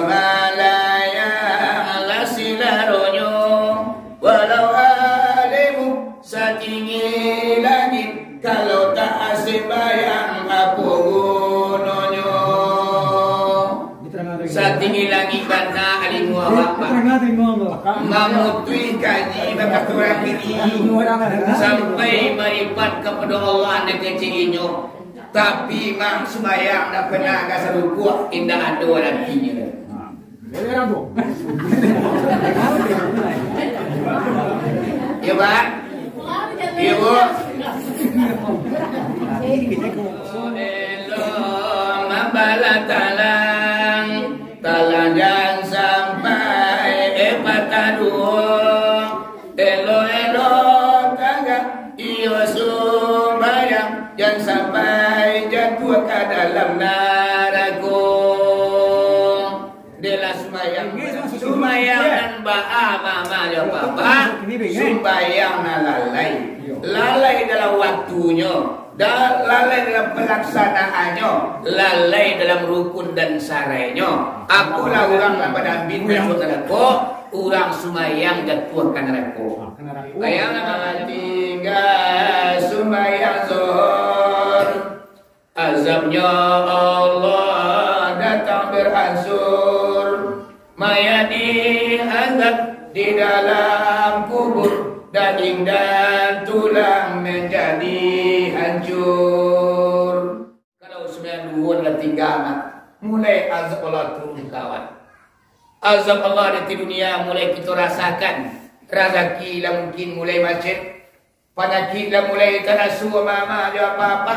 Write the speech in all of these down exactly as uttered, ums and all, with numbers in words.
Malayang lah silaronyo, walau alimmu satinggi langik, kalau tak asembayang, apo gunonyo? Satinggi langik bana alimmu awak, Pak. Mamutuih kaji bakaturan kini, sampai maripat kapado Allah nan kecek inyo. Tapi, Mak, sumbayang dak pernah ka sarukuak, indak ado aratinyo. Ya, Pak? Ya, Bu? Elo mambalah talang, talang jan sampai, eh, patah duo. Elo-elo tagak iyo sumbayang, jan sampai jatuah ka dalam narako. Dek lah sumbayang, sumbayang nan baa, Mama jo Papa, sumbayang nan lalai. Lalai dalam waktunyo, da-, lalai dalam palaksanaannyo, lalai dalam rukun dan sarainyo. Apolah urang nan badambin masuak narako, urang sumbayang jatuah ka narako. Bayanglah, tingga sumbayang Zohor. Azabnya Allah datang beransur, mayat diazab di dalam kubur, daging dan tulang menjadi hancur. Kalau sembilan duo lah tingga, Mak, mulai azab Allah turun, kawan. Azab Allah di dunia mulai kita rasakan. Razaki lah mungkin mulai macet. Panyakik lah mulai taraso, Mama jo Papa.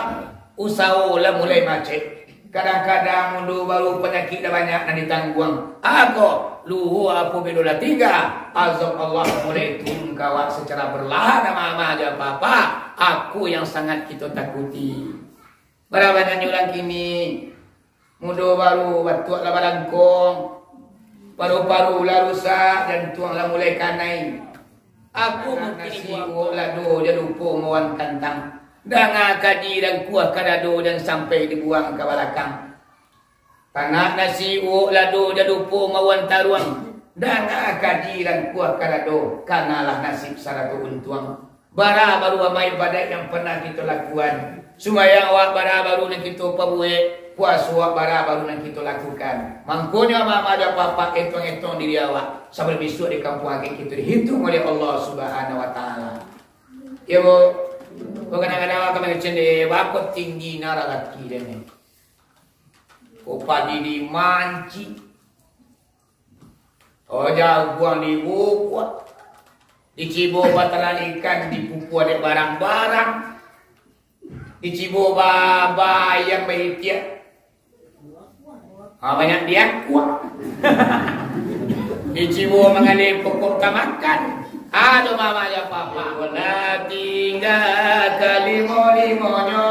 Usaho lah mulai macet. Kadang-kadang mudo baru panyakik lah banyak nan ditangguang. Ako, luhua apo bilo lah tingga, azab Allah mulai turun ka awak secara perlahan, Mama jo Papa. Ako yang sangat kita takuti. Bara banyaknyo urang kini, mudo baru batuak lah balangkong, paru-paru lah rusak, jantuang lah mulai kanai. Ako mungkin nasi uwok lado jan lupo mawan kantang. Danga kaji dan kuah ka dado, jan sampai dibuang ka balakang. Tanak nasi uwok lado jan lupo mawan taruang. Danga kaji dan kuah ka dado, kanalah nasib sarato untuang. Bara baru amal ibadat yang pernah kito lakukan. Sumbayang awak bara baru nan kito pabuek, puaso awak bara baru nan kito lakukan. Mangkonyo, Mama jo Papa, etuang-etuang diri awak, sabalun bisuak di kampuang akhirat kito dihituang oleh Allah Subhanahu wa Ta'ala. Iyo, Bu. Ko kadang-kadang awak ka mangecek dek, baa ko tinggi nan razaki den ni. Ko padi di manci. Oh, jaguang di bukua. Dicibo batalan ikan, dipukua dek barang-barang. Dicibo ba-, ba-, ayam baitiak. Ha, banyak diakuak. Dicibo manggaleh pokok ka makan. Aduh, Mama jo Papa. Lah tingga kalimo-limonyo.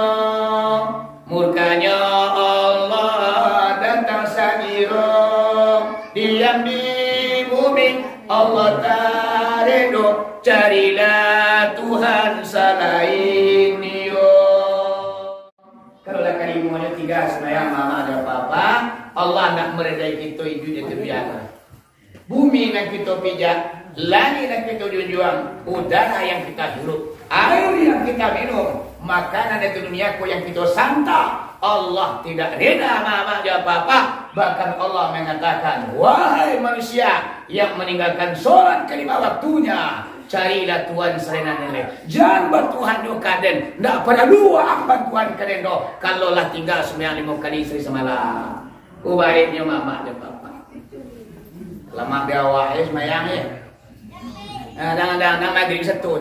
Murkanyo Allah datang sagiro, diam di bumi Allah taredo, carilah Tuhan salain Dio. Kalau lah kalimonyo tiga sumbayang, Mama jo Papa, Allah nak meredai kito iduik di dunia. Bumi nan kito pijak, langik nan kito junjuang, udara yang kita hirup, air yang kita minum, makanan di dunia ko yang kito santap, Allah tidak reda, Mama jo Papa. Bahkan Allah mengatakan, "Wahai manusia yang meninggalkan sholat kelima waktunya, carilah Tuhan selain Allah. Jan batuhan jo ka den, ndak paralu ang bantuan ka den doh, kalau lah tingga sumbayang limo kali sahari samalam." Ubaiknyo Mama jo Papa. Lamak di awak, eh, sumbayang, eh. Nah, dah, dah, dah, magrib satu.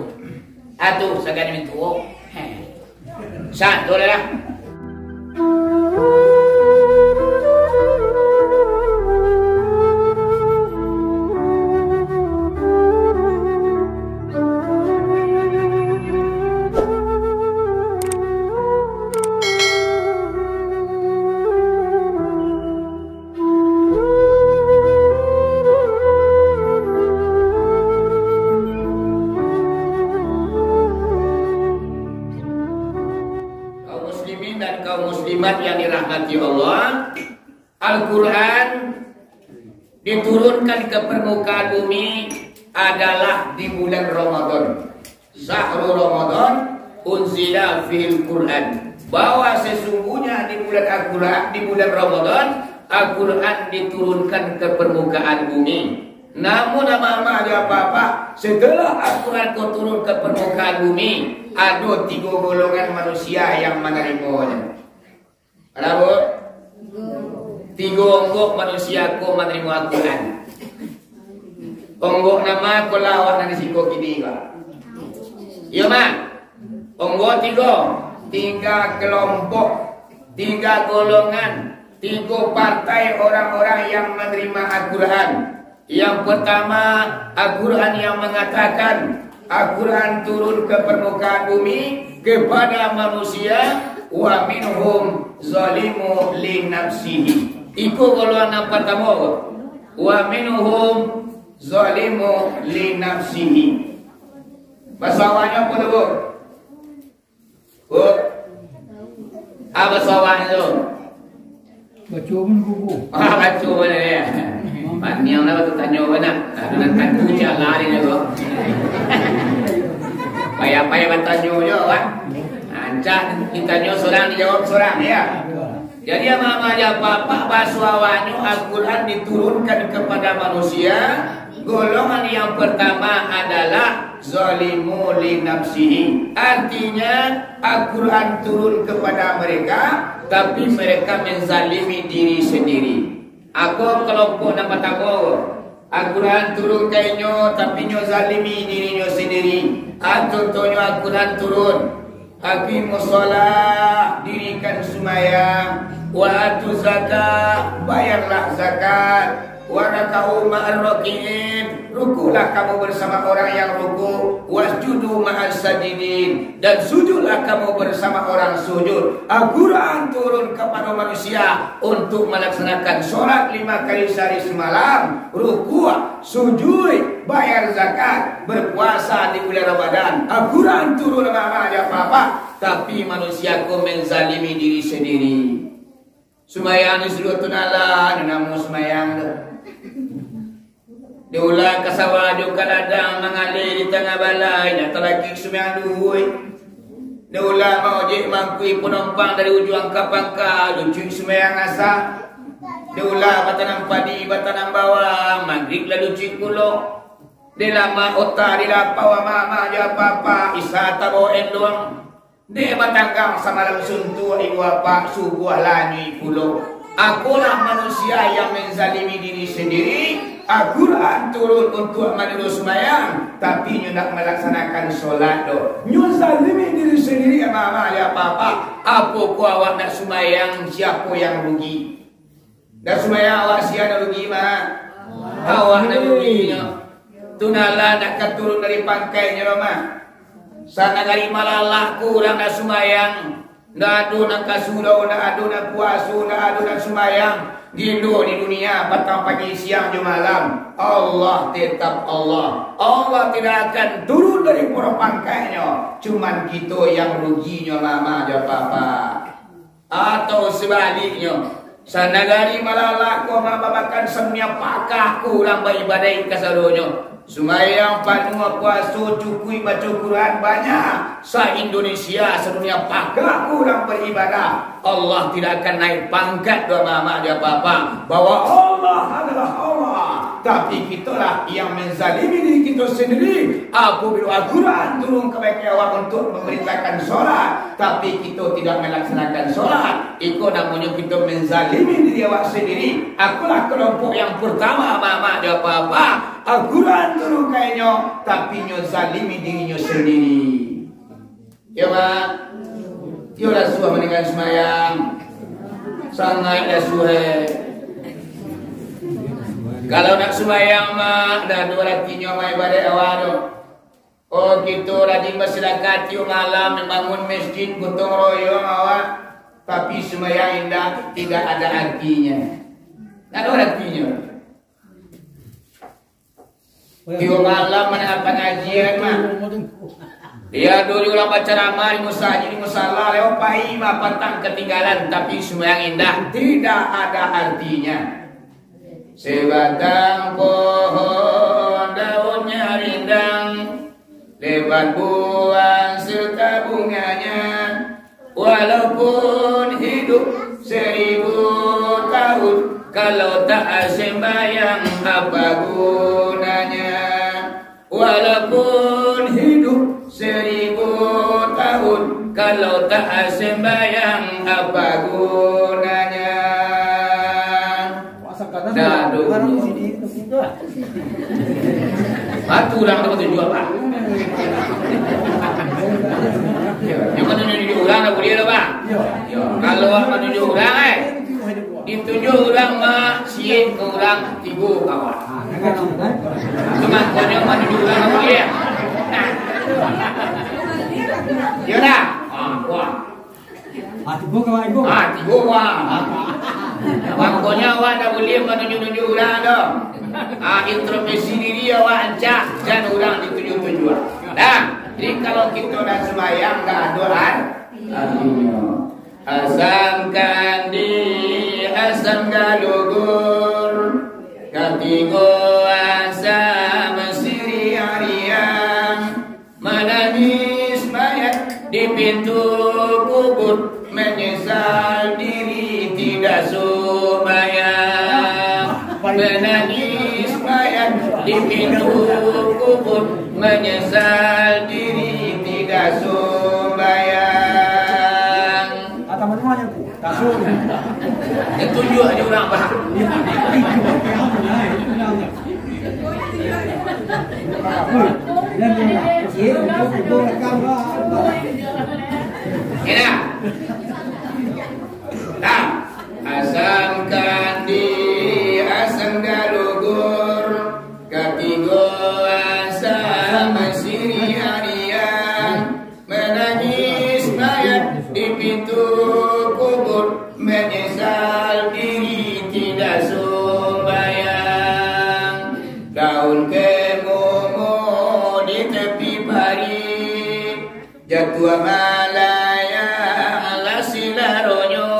Atu, sagani mintuo. Heh. Satu lah. Kaum muslimin dan kaum muslimat yang dirahmati Allah, Al-Quran diturunkan ke permukaan bumi adalah di bulan Ramadan. Syahru Ramadan unzila fihil Quran. Bahwa sesungguhnya di bulan Al-Quran, di bulan Ramadan, Al-Quran diturunkan ke permukaan bumi. Namun, ama-ama jo apak-apak, setelah Al-Quran ko turun ke permukaan bumi, ado tigo golongan manusia yang manarimonyo. Ado bara? Tigo onggok manusia ko manarimo Al-Quran. Onggok nan ma ko lah awak nan di siko kini ko? Iyo, ma? Onggok tigo, tigo kelompok, tigo golongan, tigo partai orang-orang yang manarimo Al-Quran. Yang pertama, Al-Quran yang mengatakan, Al-Quran turun ke permukaan bumi kepada manusia, wa minhum zalimu li nafsihi. Iko golongan nan pertama, wa minhum zalimu li nafsihi. Bahaso awaknyo apo tu, Bu? Bu? Apo bahaso awaknyo tu? Baco pun buku. Ah, baco pun, ya. Paniang lah batanyo bana. Ado nan tantu cak lari nyo tu. Payah-payah batanyo nyo, kan? Rancak ditanyo surang, dijawab surang, ya. Jadi, ama-ama jo apak-apak, bahaso awaknyo Al-Quran diturunkan kepada manusia, golongan yang pertama adalah zalimu li nafsihi. Artinya, Al-Quran turun kepada mereka, tapi mereka menzalimi diri sendiri. Apo kelompok nan pertama? Al-Quran turun ka inyo, tapi inyo zalimi dirinyo sendiri. Ah, contohnyo Al-Quran turun, "Aqimus shalah, dirikan sumayang, wa atuz zakah, bayarlah zakat, warka'u ma'ar raki'in, rukuklah kamu bersama orang yang rukuk, wasjudu ma'as sajidin, dan sujudlah kamu bersama orang sujud." Al-Quran turun kepada manusia untuk melaksanakan sholat lima kali sehari semalam, rukuk, sujud, bayar zakat, berpuasa di bulan Ramadan. Al-Quran turun, ama-ama jo apak-apak, tapi manusia ko menzalimi diri sendiri. Sumayang di suluah tu nan alah, nan namo sumayang tu. Diulah ka sawah jo ka ladang, mangaleh di tangah balai, nyo talakik sumayang duhua. Diulah maojek mangkui panompang dari ujuang ka pangka, lucuik sumayang asa. Diulah batanam padi, batanam bawang, magrib lah lucuik pulo. Di lamak ota, di lapau ama-ama jo apak-apak, isa tabao enduang. Dek batanggang samalam suntuak ibu apak, subuah lanyuik pulo. Akolah manusia yang menzalimi diri sendiri. Al-Quran turun untuak manyuruah sumayang, tapi nyo ndak malaksanakan sholat doh. Nyo zalimi diri sendiri, ama-ama jo apak-apak. Apo ko awak ndak sumayang, siapo yang rugi? Ndak sumayang awak, sia nan rugi, Mak? Awak nan ruginyo. Tu nan alah ndak ka turun dari pangkainyo doh, Mak. Sanagari malalak ko urang ndak sumayang. Ndak ado nan ka surau, ndak ado nan puaso, ndak ado nan sumayang. Gilo di dunia, patang pagi, siang jo malam, Allah tetap Allah. Allah tidak akan turun dari poro pangkainyo. Cuman kito yang ruginyo, ama-ama jo apak-apak. Atau sabaliknyo, sanagari malalak ko, ama-ama, bahkan sadunia Pakah ko urang baibadaik kasadonyo. Sumayang panuah, puaso cukuik, baco Quran banyak. Sa-Indonesia, sadunia Pakah ko urang baribadah. Allah tidak akan naik pangkat doh, ama-ama jo apak-apak. Bahwa Allah adalah Allah. Tapi kitolah yang menzalimi diri kito sendiri. Apabila Al-Quran turun kabake awak untuk memerintahkan sholat, tapi kito tidak melaksanakan sholat, iko namonyo kito menzalimi diri awak sendiri. Akolah kelompok yang pertama, ama-ama jo apak-apak. Al-Quran turun ka inyo, tapi inyo zalimi dirinyo sendiri. Yo, Mak? Yo lah suah maninggan sumayang. Sangaik lah suah. Kalau nak sumayang, Mak, dah ado aratinyo, Mak, ibadat awak tu. Oh, kito rajin basadakah tiok malam, mambangun masjid, gotong royong awak, tapi sumayang indak, tidak ada artinya. Ndak ado artinya. Tiok malam mandanga pangajian, Mak. Iyo, ado juo urang bacaramah di musajik, di musala, lewat pai, Mak, patang katinggalan, tapi sumayang indak, tidak ada artinya. Sebatang pohon daunnyo rindang, lebat buah serta bunganya. Walaupun hidup seribu tahun, kalau tak sembahyang, apa gunanya? Walaupun hidup seribu tahun, kalau tak sembahyang, apa gunanya? Dah, tu. Batu urang tu batunjuak, Pak. Yo, yang manunjuk urang dah buliah dah, Pak. Yo, kalau awak manunjuk urang, eh, ditunjuk urang maksiat ka urang, tigo ka awak. Cuma konyo manunjuk urang dah buliah. Yo dah. Ah, wah. Ah, tigo ka awak, Ibu? Ah, tigo, wah. Makonyo awak ndak buliah manunjuk-nunjuk urang tu. Ah, introspeksi diri awak rancak, jan urang ditunjuk-tunjuk. Nah, jadi kalau kito ndak sumbayang, ndak ado ar-, artinyo. Asam kandi, asam galugur, katigo asam siriah-riah. Manangis mayat di pintu kubur, menyesal diri tidak sumbayang. Manangis mayat di pintu kubur, menyesal diri tidak sumbayang. Kata mana tu? Kasur. Dia tunjuk aja orang, Pak. Enak. Nah, asam kandi, asam galugur, katigo asam siriah-riah. Manangis mayat di pintu kubur, menyesal diri tidak sumbayang. Daun kemomo di tepi parit, jatuah malayang lah silaronyo.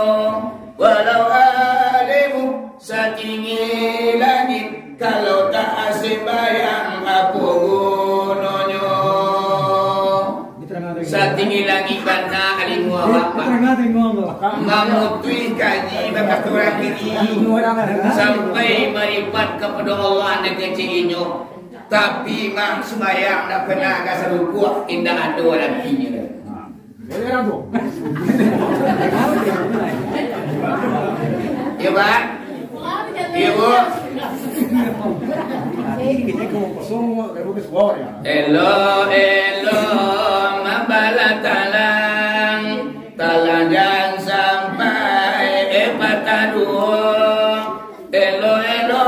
Walau alim satinggi langit, kalau tak sembahyang, apo gunonyo? Satinggi langik bana ilmu awak, Pak. Mamutuih kaji bakato urang tinggi, sampai maripat kapado Allah nan kecil inyo. Tapi mah sumbayang ndak pernah ka sarukuak, indak ado artinyo. Iyo, Pak. Iyo, Bu. Elo-elo mambalah talang, talang jan sampai, eh, patah duo. Elo-elo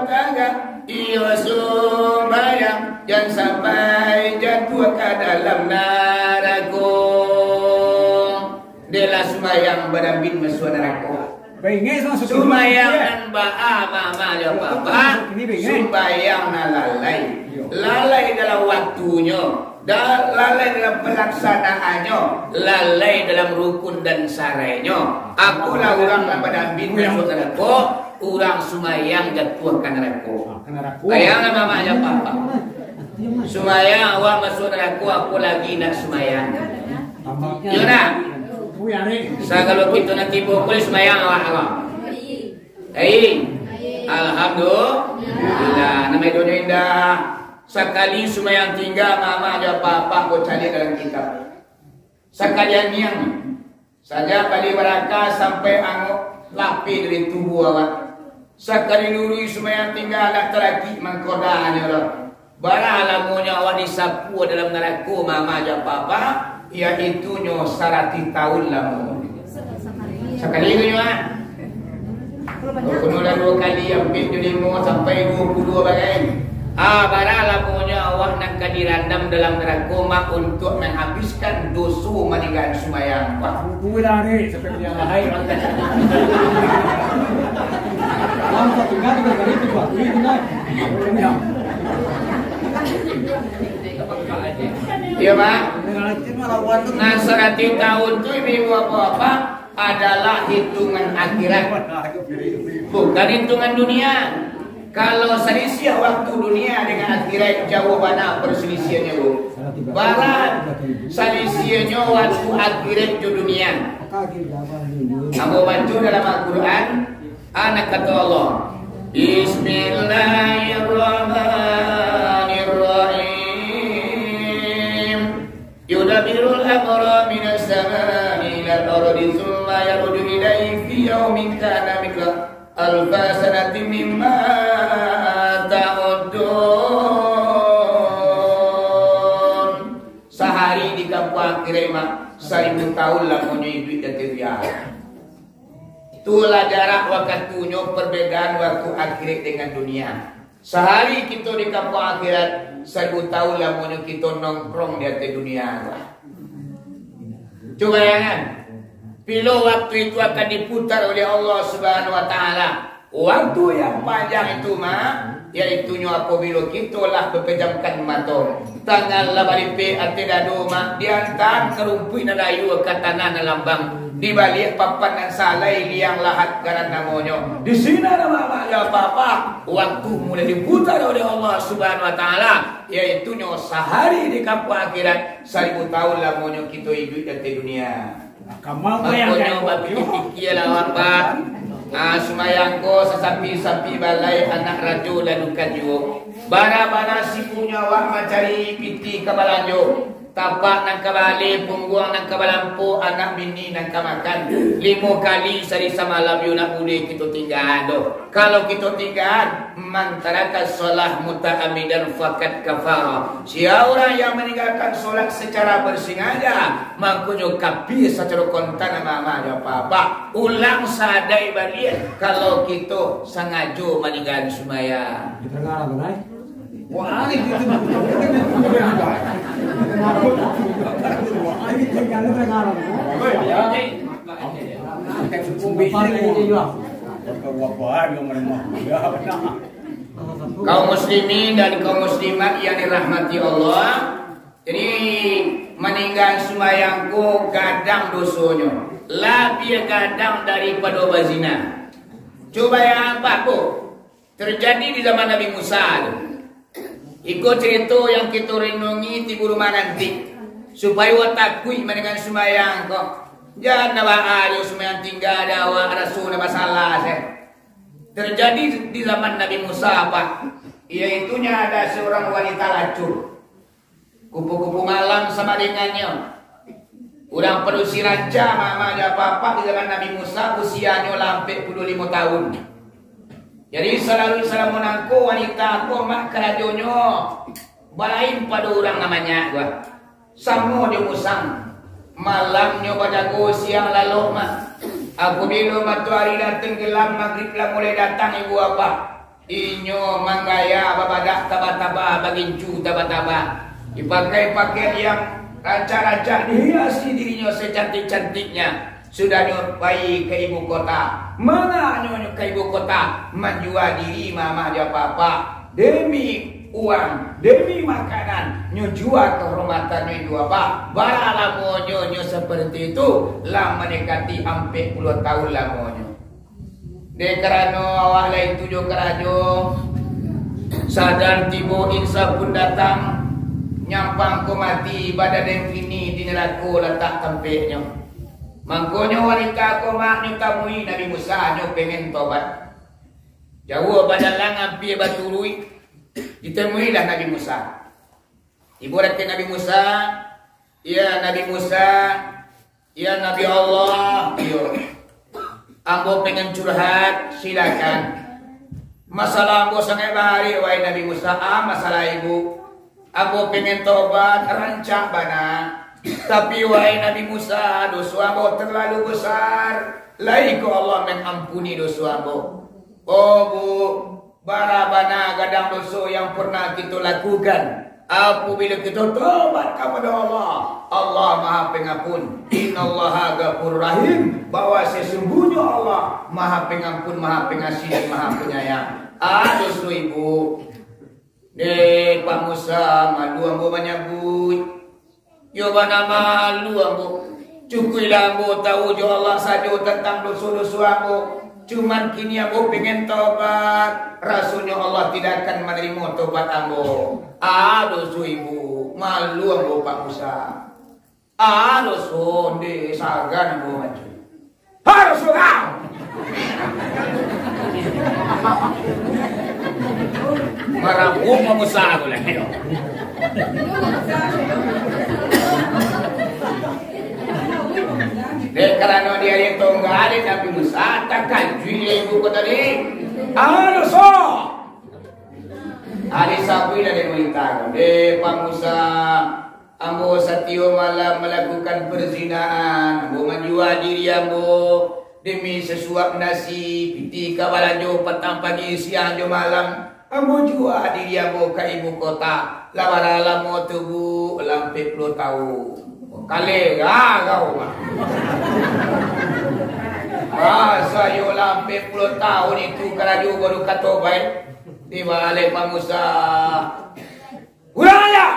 tagak iyo sumbayang, jan sampai jatuah ka dalam narako. Dek lah sumbayang badambin masuak narako. Baingek sama suku. Sumbayang nan baa mama jo papa, sumbayang nan lalai. Lalai dalam waktunyo, da-, lalai dalam palaksanaannyo, lalai dalam rukun dan saraiknyo. Apolah urang nan badambin masuak narako, urang sumbayang jatuah ka narako. Bayanglah mama jo papa. Sumbayang awak masuak narako, apo lagi nak sumbayang. Iyo nak? Sagalo kito nanti pokok sumbayang awak, awak. Hei, alhamdulillah. Nama idonyo indah. Sakali sumbayang tingga, mama jo papa ko caliak dalam kitab. Sakali aniang. Sajak bali baraka sampai angok lapeh dari tubuah awak. Sakali luruih sumbayang tingga, lah taragik mangkodanyo lah. Bara lamonyo awak disapu dalam narako mama jo papa, yaitunyo saratuih taun lamonyo. Sakali tu nyo, ah. Kalau kuno lah duo kali, ampek jo limo sampai duo puluah duo bagai. Ah, bara lamonyo awak nan ka dirandam dalam narako, mak, untuak manghabiskan doso maninggakan sumbayang. Wah. Duo lah, dek, sampai punya lahai. Langsung tinggal tiga kali tu, Pak. Duit tinggal. Iyo, Pak. Nah, saratuih taun tu, ibu-ibu, bapak-bapak, adalah hitungan akhirat, bukan hitungan dunia. Kalau salisiah waktu dunia dengan akhirat, jauah bana perselisiahnyo, Bu. Bara salisiahnyo waktu akhirat jo dunia. Ambo baco dalam Al-Quran, ana kato Allah, Bismillahirrahmanirrahim. Yudabbirul amra minas sama'i ilal ardi, tsumma yaruju ilaihi fi yaumin kana miqdaruhu alfa sanatin mimma ta'uddun. Sahari di kampuang akhirat, Mak, saribu tahun lamonyo iduik di ateh dunia. Itulah jarak wakatunyo, perbedaan waktu akhirat dengan dunia. Sahari kito di kampuang akhirat, saribu tahun lamonyo kito nongkrong di ateh dunia tu lah. Cubo bayangkan, bilo waktu itu akan diputar oleh Allah Subhanahu wa Ta'ala. Waktu yang panjang itu, Mak, yaitunyo apabilo kito lah bapejamkan mato, tangan lah balipek ateh dado, Mak, diantaan ka rumpuik nan layu, ka tanah nan lambang, di baliak papan nan salai, liang lahat garan namonyo. Di sinan, Mak, Mak, yo, Bapak, waktu mulai diputar oleh Allah Subhanahu wa Ta'ala, yaitunyo sahari di kampuang akhirat, saribu tahun lamonyo kito iduik di ateh dunia. Makonyo bapikir-pikirlah awak, Pak. Ah, sumayang ko sasapi-sapi balai, anak rajo lalukan juo. Bana-bana sibuknyo awak mancari pitih ka balanjo. Tapak nan ka baaleh, pungguang nan ka balampo, anak bini nan ka makan. Limo kali sahari samalam yo ndak buliah kito tinggaan doh. Kalau kito tinggaan, "Man taraka shalah muta'ammidan faqad kafara." Sia urang yang maninggalkan solat secara bersengaja, mangkonyo kapia sacaro kontan, Mak, yo, Bapak. Ulang sadai baliak, kalau kito sangajo maninggaan sumbayang. Wah, itu, itu, Kaum muslimin dan kaum muslimat yang dirahmati Allah, jadi maninggaan sumbayang ko gadang dosonyo, labiah gadang daripado bazina. Cubo bayangkan, Pak, ko terjadi di zaman Nabi Musa tu. Iko carito yang kito renungi tibo rumah nanti, supayo takuik maninggaan sumbayang ko. Jan baa jo sumbayang tingga di awak, raso ndak basalah se. Terjadi di zaman Nabi Musa, Pak, yaitunyo ada seorang wanita lacur. Kupu-kupu malam samo dengannyo, urang padusi ranca, Mak, Mak, jo Bapak, di zaman Nabi Musa usianyo lah ampek puluah limo tahun. Jadi, salalu salamo nangko wanita ko, Mak, karajonyo balain pado urang nan banyak ko. Samo jo musang. Malamnyo bajago, siang lalok, Mak. Apabilo matoari lah tenggelam, magrib lah mulai datang, Ibu Bapak, inyo manggaya babadak taba-taba, bagincu taba-taba, dipakai pakaian yang rancak-rancak, dihiasi dirinyo secantik-cantiknya. Sudahnyo pai ka ibu kota. Manganyo nyo ka ibu kota, manjua diri, Mak, Mak, jo Bapak, demi uang, demi makanan, nyo jua kahormatannyo, Ibu Bapak. Bara lamonyo nyo saparti itu? Lah mandekati ampek puluah tahun lamonyo. Dek karano awak lai tu jo karajo, sadang tibo, insaf pun datang, nyampang ko mati, badan den kini di narako latak tampeknyo. Mangkonyo wanita ko, Mak, nyo tamui Nabi Musa, nyo pengen tobat. Jauah bajalan, ampia baturuik, ditemuilah Nabi Musa. Tibo dakek Nabi Musa, "Ya Nabi Musa, ya Nabi Allah, iyo. Ambo pengen curhat, silakan." "Masalah ambo sangaik barek, wahai Nabi Musa." "Ah, masalah ibu?" "Ambo pengen tobat, rancak bana. Tapi, wahai Nabi Musa, doso ambo terlalu besar. Lai ko Allah mangampuni doso ambo?" "Oh, Bu, bara bana gadang doso yang pernah kito lakukan. Apabila kito tobat kapado Allah, Allah Maha Pengampun. Innallaha ghafurur rahim, bahwa sesungguhnyo Allah Maha Pengampun, Maha Pengasih, dan Maha Penyayang." "Ah, doso ibu." "Deh, Pak Musa, malu ambo manyabuik." "Iyo bana malu ambo. Cukuiklah ambo tahu jo Allah sajo tantang doso-doso ambo. Cuman kini ambo pengen tobat. Rasonyo Allah tidak akan manarimo tobat ambo. Ah, doso ibu. Malu ambo, Pak Musa. Ah, doso, ndeh, sagan ambo maju. Harus surang! Marabuah mamusaha tu lah. Dek karano di ari tongga dek Nabi Musa, takajuik ibu ko tadi. Ah, doso! Ari sabuik lah dek wanita ko. Dek Pak Musa, ambo satiok malam malakukan perzinahan, ambo manjua diri ambo demi sasuap nasi, pitih ka balanjo patang pagi, siang jo malam. Ambo jua diri ambo ka ibu kota. Lah bara lamo tu, Bu? Lah ampek puluah taun. Kalera kau mah. Masa iyo lah ampek puluah taun itu karajo baru ka tobaik? Dibalik Pak Musa. Urang aja!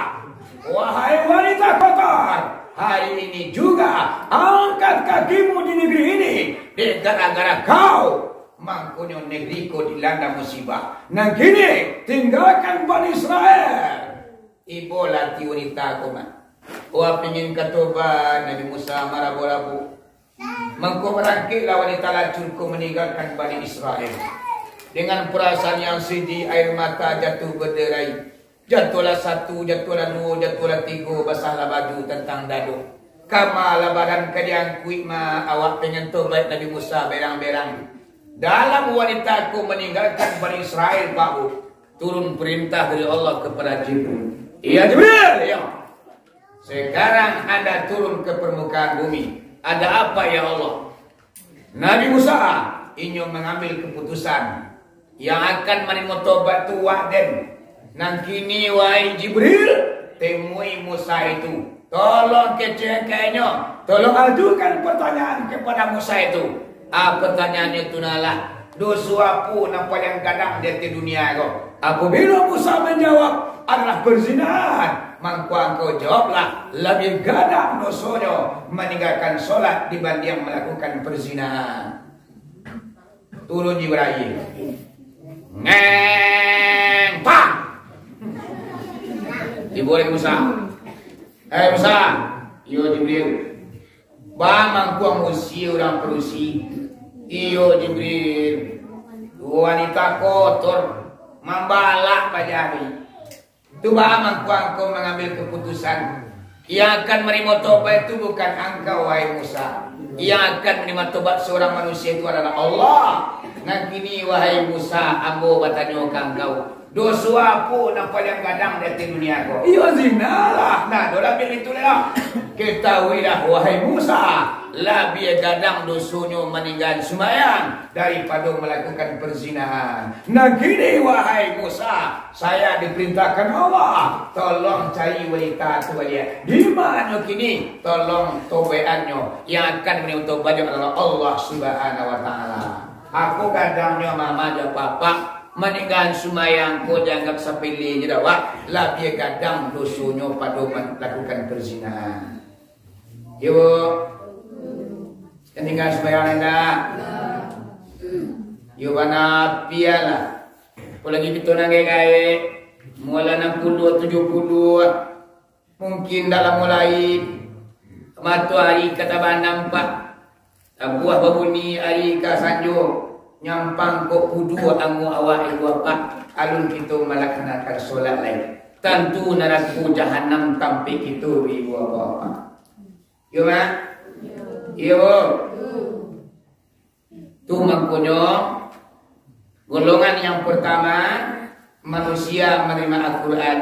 Wahai wanita kotor, hari ini juga angkat kakimu di negeri ini, dek gara-gara kau, mangkonyo negeri ko dilanda musibah. Nan kini, tinggalkan Bani Israel. Ibo lah ati wanita ko mah. Wah, pingin ka tobaik, Nabi Musa marabo-rabo. Mangko barangkeklah wanita lacur ko maninggalkan Bani Israel. Dengan perasaan yang sedih, air mata jatuh berderai. Jatuhlah satu, jatuhlah duo, jatuhlah tigo, basahlah baju tantang dado. Kama lah badan ka diangkuik mah, awak pengen tobaik Nabi Musa berang-berang. Dalam wanita ko maninggalkan Bani Israel, Pak Bu, turun perintah dari Allah kepada Jibril. Iya, Jibril, iya. Sekarang anda turun ke permukaan bumi. Ada apa, ya Allah? Nabi Musa, inyo mangambil keputusan, yang akan manarimo tobat tu wak den. Nan kini, wahai Jibril, temui Musa itu. Tolong kecek ka inyo, tolong ajukan pertanyaan kepada Musa itu. Ah, pertanyaannyo tu nah lah, doso apo nan paliang gadang di ateh dunia ko? Apabila Musa manjawab adalah perzinahan, mangko angkau jawablah, labiah gadang dosonyo maninggalkan solat dibandiang malakukan perzinahan. Turun Jibril. Ngeng, pang! Tibo lagi Musa. "Eh, Musa!" "Iyo, Jibril." "Ba mangkuang usia urang padusi?" "Iyo, Jibril." "Wanita kotor, mambalak bajari." "Tu ba mangkuang ko mangambil keputusan. Yang akan manarimo tobat tu bukan angkau, wahai Musa. Yang akan manarimo tobat seorang manusia itu adalah Allah. Nan kini, wahai Musa, ambo batanyo ka angkau, doso apo nan paliang gadang di ateh dunia ko?" "Iyo, zina lah." "Nah, dolah biak itu lah. Ketahuilah, wahai Musa, labiah gadang dosonyo maninggaan sumbayang daripado malakukan perzinahan. Nan kini, wahai Musa, saya diperintahkan Allah, tolong cari wanita tu baliak. Di mano kini? Tolong tobaikannyo. Yang akan manarimo tobatnyo adalah Allah Subhanahu wa Ta'ala." Apo gadangnyo mama jo papa, maninggaan sumbayang ko dianggap sapele je dah, wak. Labiah gadang dosonyo pado malakukan perzinahan. Yo, Bu. Tingga sumbayang indak? Yo, bana pian lah. Apolagi kito nan gaek-gaek, umua lah anam puluah, tujuah puluah. Mungkin dak lamo lai, matoari ka tabanam, Pak. Tabuah babuni ari ka sanjo, nyampang kok puduah ango awak ibu apak, alun kito malaksanakan solat lai. Tantu narako jahanam tampek kito, ibu apak. Iyo, Mak? Iyo, Bu? Tu mangkonyo, golongan yang pertama, manusia menerima Al-Quran,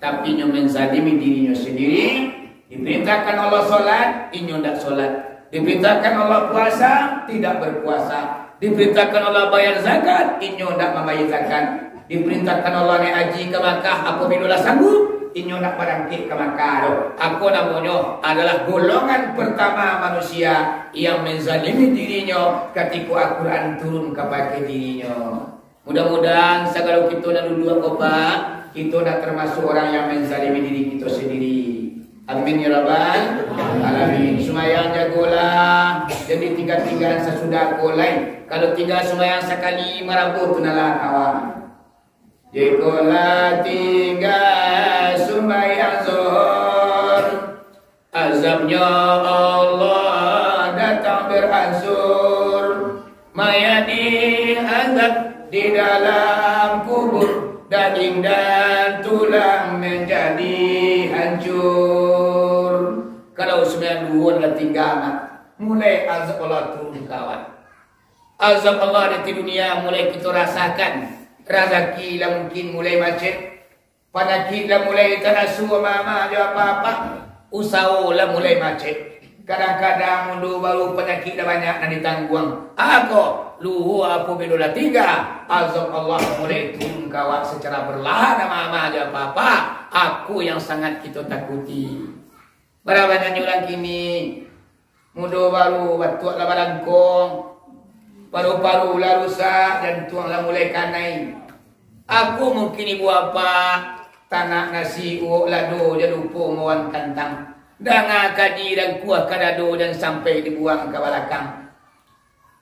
tapi inyo menzalimi dirinyo sendiri. Diperintahkan Allah solat, inyo ndak solat. Diperintahkan Allah puasa, tidak berpuasa. Diperintahkan Allah bayar zakat, inyo ndak mambayar zakat. Diperintahkan Allah naik haji ka Makkah, apabila lah sanggup, inyo ndak barangkek ka Makkah tu. Ako namonyo adalah golongan pertama manusia yang menzalimi dirinyo katiko Al-Quran turun kapake dirinyo. Mudah-mudahan sagalo kito nan duduak ko, Pak, kito ndak termasuk orang yang menzalimi diri kito sendiri. Amin ya rabbal alamin. Sumayang jagolah, jan ditingga-tingga sasudah ko lai. Kalau tingga sumayang sakali, marabuah tu nan lah kawa. Jikolah tingga sumayang Zuhur, azabnya Allah datang beransur. Mayat diazab di dalam kubur, daging dan tulang menjadi hancur. Kalau sumayang Zuhur lah tingga, mulai azab Allah turun kawan. Azab Allah di dunia mulai kito rasakan. Razaki lah mungkin mulai macet. Panyakik lah mulai taraso, mama jo apak-apak. Usaho lah mulai macet. Kadang-kadang mudo baru panyakik lah banyak nan ditangguang. Ako, luhua apo bilo lah tingga, azab Allah mulai turun ka awak secara berlahan, mama jo apak-apak. Ako yang sangat kito takuti. Bara banyaknyo urang kini, mudo baru batuak lah balangkong, paru-paru lah rusak, jantuang lah mulai kanai. Ako mungkin ibu apak, tanak nasi uwok lado, jan lupo mawan kantang. Danga kaji dan kuah kadado, jan sampai dibuang ka balakang.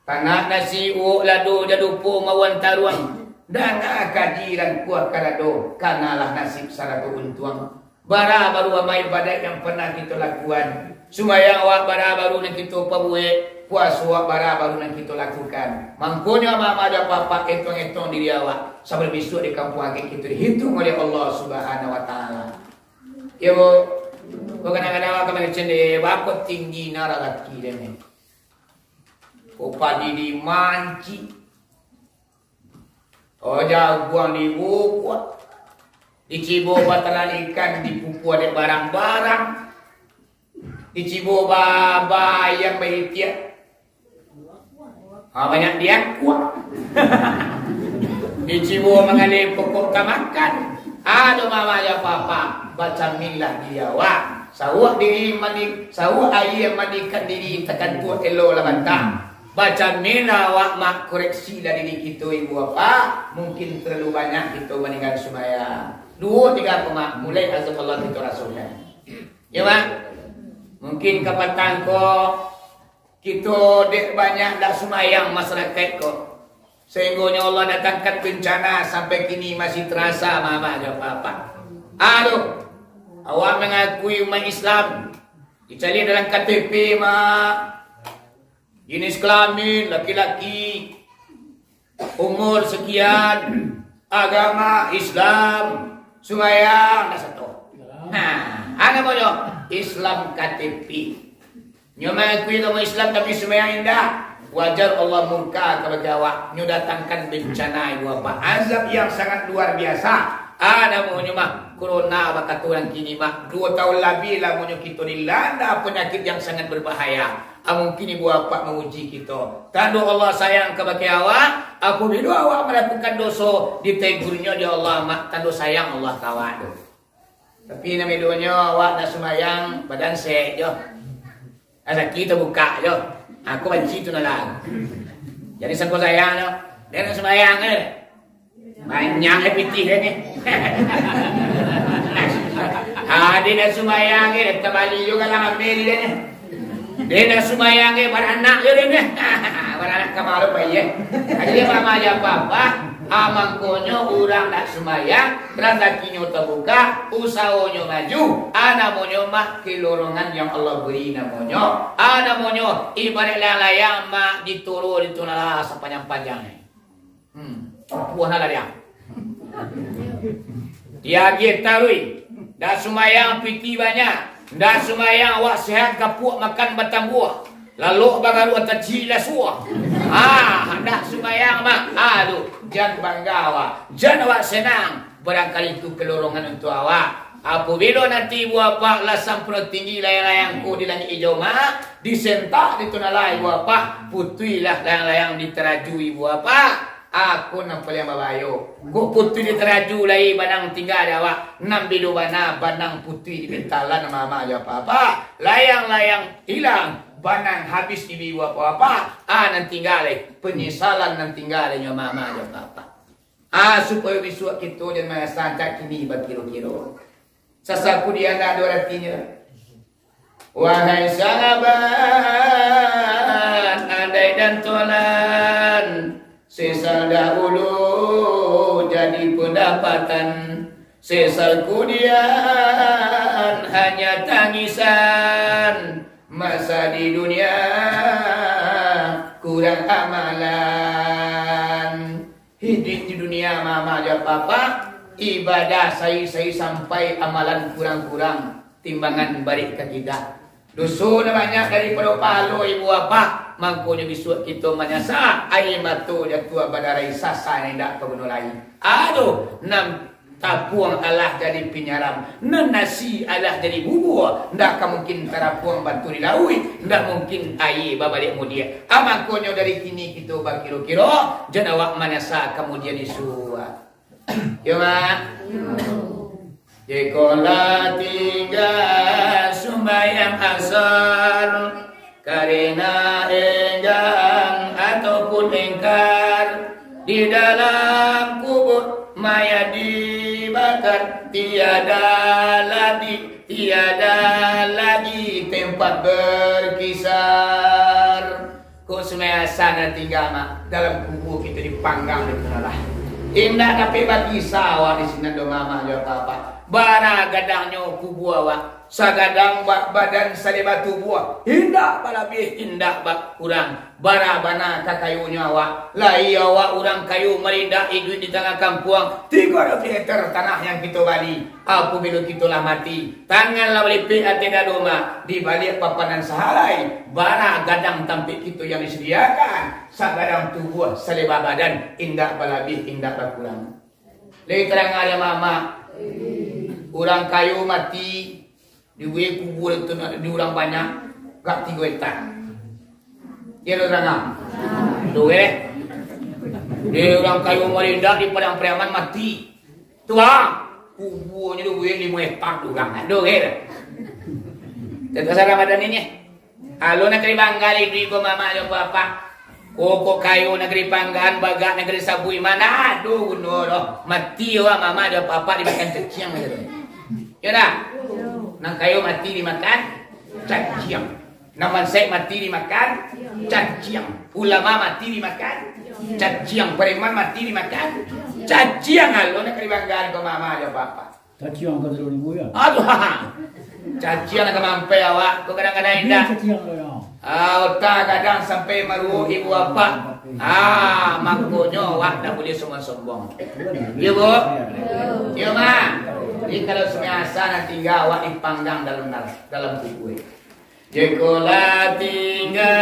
Tanak nasi uwok lado, jan lupo mawan taruang. Danga kaji dan kuah kadado, kanalah nasib sarato untuang. Bara baru amal ibadaik yang pernah kito lakukan. Sumbayang awak bara baru nan kito pabuek, puaso awak bara baru nan kito lakukan. Mangkonyo, mama jo apak-apak, etong-etong diri awak, sabab bisuak di kampuang akhirat kito dihituang oleh Allah Subhanahu wa Taala. Iyo, Bu. Ko kadang-kadang awak ka mangecek dek, baa kok tinggi nan razaki den ni. Ko padi dimancik. Oh, jaguang dibukuak. Dicibo batalan ikan, dipupua dek barang-barang. Dicibo ba-, ba ayam baitiak. Ha, banyak diakuak. Dicibo manggaleh pokok ka makan. Aduh, mama jo apak-apak, bacaminlah diri awak. Sauak diri mandi, sauak aia mandikan diri, takantuak elo lah bantang. Bacaminlah awak, mak, koreksilah diri kito, ibu apak. Mungkin terlalu banyak kito maninggal sumbayang. Duo tigo ko, mak, mulai azab Allah kito rasokan. Yo, mak? Mungkin kapatang ko, kito dek banyak dak sumayang masyarakat ko, sahinggonyo Allah datangkan bencana sampai kini masih terasa, mama jo apak-apak. Aduh, awak mangakui umat Islam, dicaliak dalam K T P, mak, jenis kelamin laki-laki, umur sekian, agama Islam, sumayang dak sato. Nah, a namonyo Islam K T P. Nyo mangakui agama Islam tapi sumayang indak, wajar Allah murka kabake awak. Nyo datangkan bencana, ibu apak, azab yang sangat luar biasa. A namonyo mah corona, bakato urang kini mah, duo tahun labiah lamonyo kito dilanda penyakit yang sangat berbahaya. A mungkin ibu apak mauji kito. Tando Allah sayang kabake awak, apabilo awak malakukan doso, ditegurnyo dek Allah, mak, tando sayang Allah ka awak tu. Tapi nan bedonyo awak dak sumayang, badan sek jo. Razaki tabukak jo. Aku banci tu nan lah. Jadi sangko sayang tu. Dia nak sumayang eh. Banyak eh pitih dia ni. Ah, dia nak sumayang eh, tabali juga lah ambil dia ni. Dia nak sumayang eh, baranak je dia ni. Baranak ka malu pai eh. Jadi mama jo apak-apak, a mangkonyo urang dak sumayang, razakinyo tabuka, usahonyo maju, a namonyo mak kelorongan yang Allah beri namonyo. A namonyo ibarat layang-layang mak ditoro di tunala sapanjang-panjang ni. Hmm, puas lah dia. Diagiah taruih, dak sumayang pitih banyak, dak sumayang awak sehat kapuak makan batambuah. Lalok bagaruah tacik lah suah. Ah, handak sumbayang, mak. Aduh, jan bangga awak. Jan awak senang. Barangkali itu kelorongan untuk awak. Apabilo nanti ibu apak lah sampai tinggi layang-layang ko di langik ijau, mak, disentak di tunala ibu apak, putuihlah layang-layang di taraju ibu apak. Ako nan paliang babayo. Kok putuih di taraju lai banang tingga di awak. Nan bilo bana banang putuih di bentalan mama jo apak-apak. Layang-layang ilang, banang habis di biu apak-apak. Ah, nan tingga lai. Penyesalan nan tingga lai nyo mama jo apak-apak. Ah, supayo bisuak kito jan marasa ancak kini bakiro-kiro. Sasaku di anak ado aratinyo. Wahai sahabat, andai dan tolan, sesal dahulu jadi pendapatan, sesal kudian hanya tangisan, masa di dunia kurang amalan. Hiduik di dunia mama jo papa, ibadah sai-sai sampai amalan kurang-kurang, timbangan barek ka kida. Doso nan banyak daripado pahalo ibu bapa, mangkonyo bisuak kito manyasa, aia mato jatuah badarai, sasa nan indak paguno lai. Aduh, nan tapuang alah jadi pinyaram, nan nasi alah jadi bubua, ndak ka mungkin tarapuang batu di lauik, ndak mungkin aia babaliak mudiak. Ah, mangkonyo dari kini kito bakiro-kiro, jan awak manyasa kamudian isuak. Yo, Mak? Jikok lah tingga sumbayang asar, karena enggan ataupun engkar, di dalam kubur mayat dibakar, tiada lagi, tiada lagi tempat berkisar. Kok sumbayang asar nan tingga, Mak, dalam kubua kito dipanggang di tanah lah. Indak dapek bakisa awak di sinan doh, Mama jo Papa. Bara gadangnyo kubua awak, sagadang ba-, badan saleba tubuah, indak balabiah, indak bakurang. Bara bana kakayonyo awak, lai awak urang kayo malindak iduik di tangah kampuang, tigo ratuih hektar tanah yang kito bali. Apabilo kito lah mati, tangan lah balipek ateh dado, Mak, di baliak papan nan sahalai, bara gadang tampek kito yang disadiakan, sagadang tubuah, saleba badan, indak balabiah, indak bakurang. Lai tarang aja, Mama. Urang kayo mati, dibuek kubua tu di urang banyak, gak tigo hektar. Iyo, tarang. Tu, eh. Di urang kayo malindak di Padang Pariaman mati. Tu, ah, kubuanyo tu buek limo hektar tu urang. Aduh, eh. Tentang Ramadan ini. Alun nak kali bangga iduik ko, Mama jo Papa. Kok kayo nak kali panggaan, bagak nak kali sabuik, ma ado guno doh. Mati awak, Mama jo Papa, dimakan caciang aja tu. Yo dah? Nan kayo mati dimakan caciang. Nan bansaik mati dimakan caciang. Ulama mati dimakan caciang. Preman mati dimakan caciang. Alun nak kali banggaan ko, Mama jo Papa. Caciang ka tigo ribu, yo? Aduh, ha. Caciang ka mampai awak. Ko kadang-kadang indak. Caciang ko, yo. Ah, otak gadang sampai maruok ibu apak. Ah, makonyo awak ndak buliah sombong-sombong. Yo, Bu? Yo, Ma. Jadi, kalau sumbayang asar nan tingga awak dipanggang dalam nar-, dalam kubua. Jikolah tingga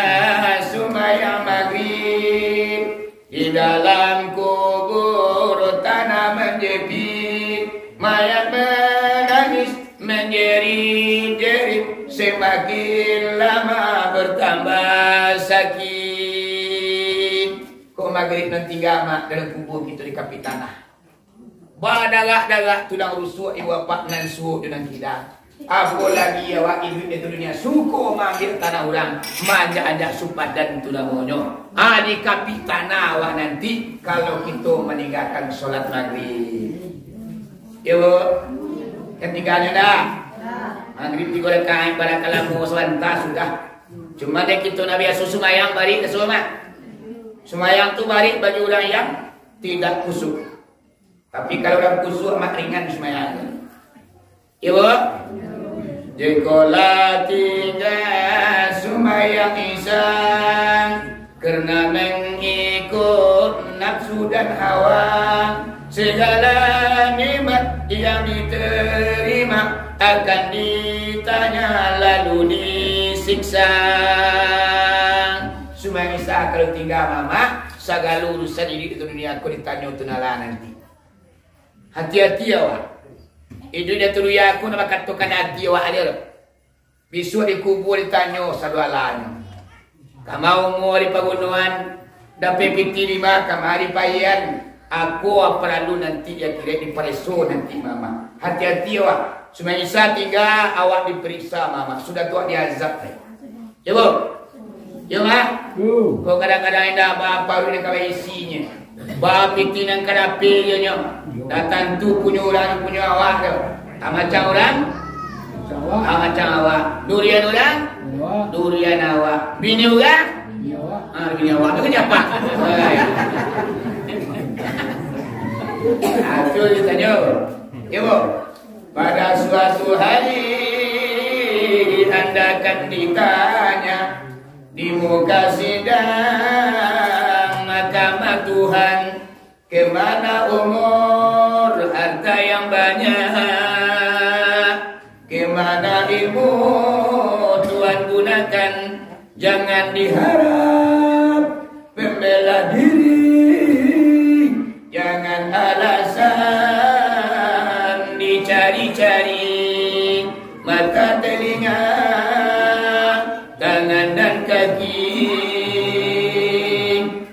sumbayang magrib, di dalam kubur tanah menjepit, mayat menangis menjerit-jerit, semakin lama bertambah sakit. Kok magrib nan tingga, Mak, dalam kubur kito dikapik tanah. Badarak-darak tulang rusuak ibu apak nan suok jo nan kida. Apo lagi awak iduik di dunia suko maambiak tanah urang, maanjak-anjak supadan tu namonyo. Ah, dikapik tanah awak nanti, kalau kito maninggakan solat magrib. Yo, Bu? Kan tingganyo dah. Magrib tigo rakaat, barakalamo sabanta sudah. Cuma dek kito nak biaso sumayang barik ka rumah. Sumayang tu barik bagi urang yang tidak kusuk. Tapi kalau urang kusuk, amat ringan sumayang. Iyo, Bu? Jikolah tingga sumayang Isya, karena mengikut nafsu dan hawa, segala nikmat yang diterima akan ditanya lalu disiksa. Sumayang Isya kalau tingga, Mama, sagalo urusan iduik di dunia ko ditanyo tu nala nanti. Hati-hati awak. Iduik di dunia ko nak bakatokan ati awak aja. Bisuak di kubua ditanyo sadoalahnyo. Kama umua di pagunoan, dapek pitih lima kama di paian, ako paralu nanti di akhirat dipareso nanti, Mama. Hati-hati awak. Sumayang Isya tingga awak diperiksa, Mama. Sudah tu awak diazab deh. Yo, Bu? Yo, Mak? Yo. Kok kadang-kadang indak ba-, paruik nan ka baisinyo. Ba pitih nan ka dapek jo nyo. Dak tantu punyo urang, punyo awak tu. Ah, macam urang? Macam awak. Ah, macam awak. Durian urang, durian awak. Bini urang, bini awak. Ah, bini awak tu kan siapa? Itu ditanyo. Ibu, pada suatu hari andakan ditanya di muka sidang mahkamah Tuhan, kemana umur, harta yang banyak? Kemana ilmu Tuhan gunakan? Jangan diharap pembela diri, jangan alasan dicari-cari. Mata, telinga, tangan dan kaki,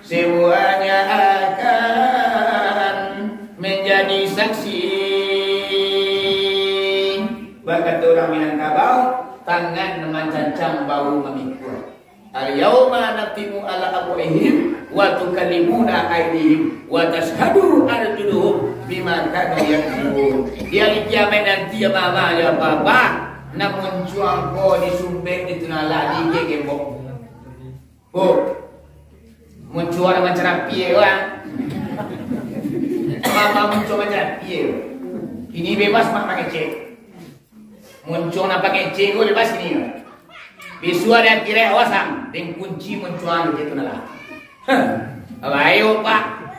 semuanya akan menjadi saksi. Bakato urang Minangkabau, tangan nan mancancang, bahu mamikua. Al-yauma nakhtimu ala afwahihim wa tukallimuna aidihim wa tasyhadu arjuluhum bima kanu yaksibun. Di ari kiamaik nanti, mama jo papa, nan muncuang ko disumbek di tunala, di gembok. Oh, muncuang macam api ko, ah. Mama muncuang macam api ko. Kini bebas mak mangecek. Muncuang nan pangecek ko bebas kini. Bisuak di akhirat, awas ang, den kunci muncuang di situ nah lah. Heh, bayo, Pak.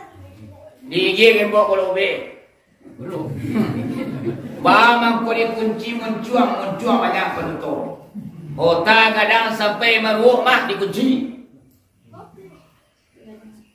Di gembok ko lobek. Ba mangko dikunci muncuang, muncuang banyak panutup. Ota gadang sampai maruok mah dikunci.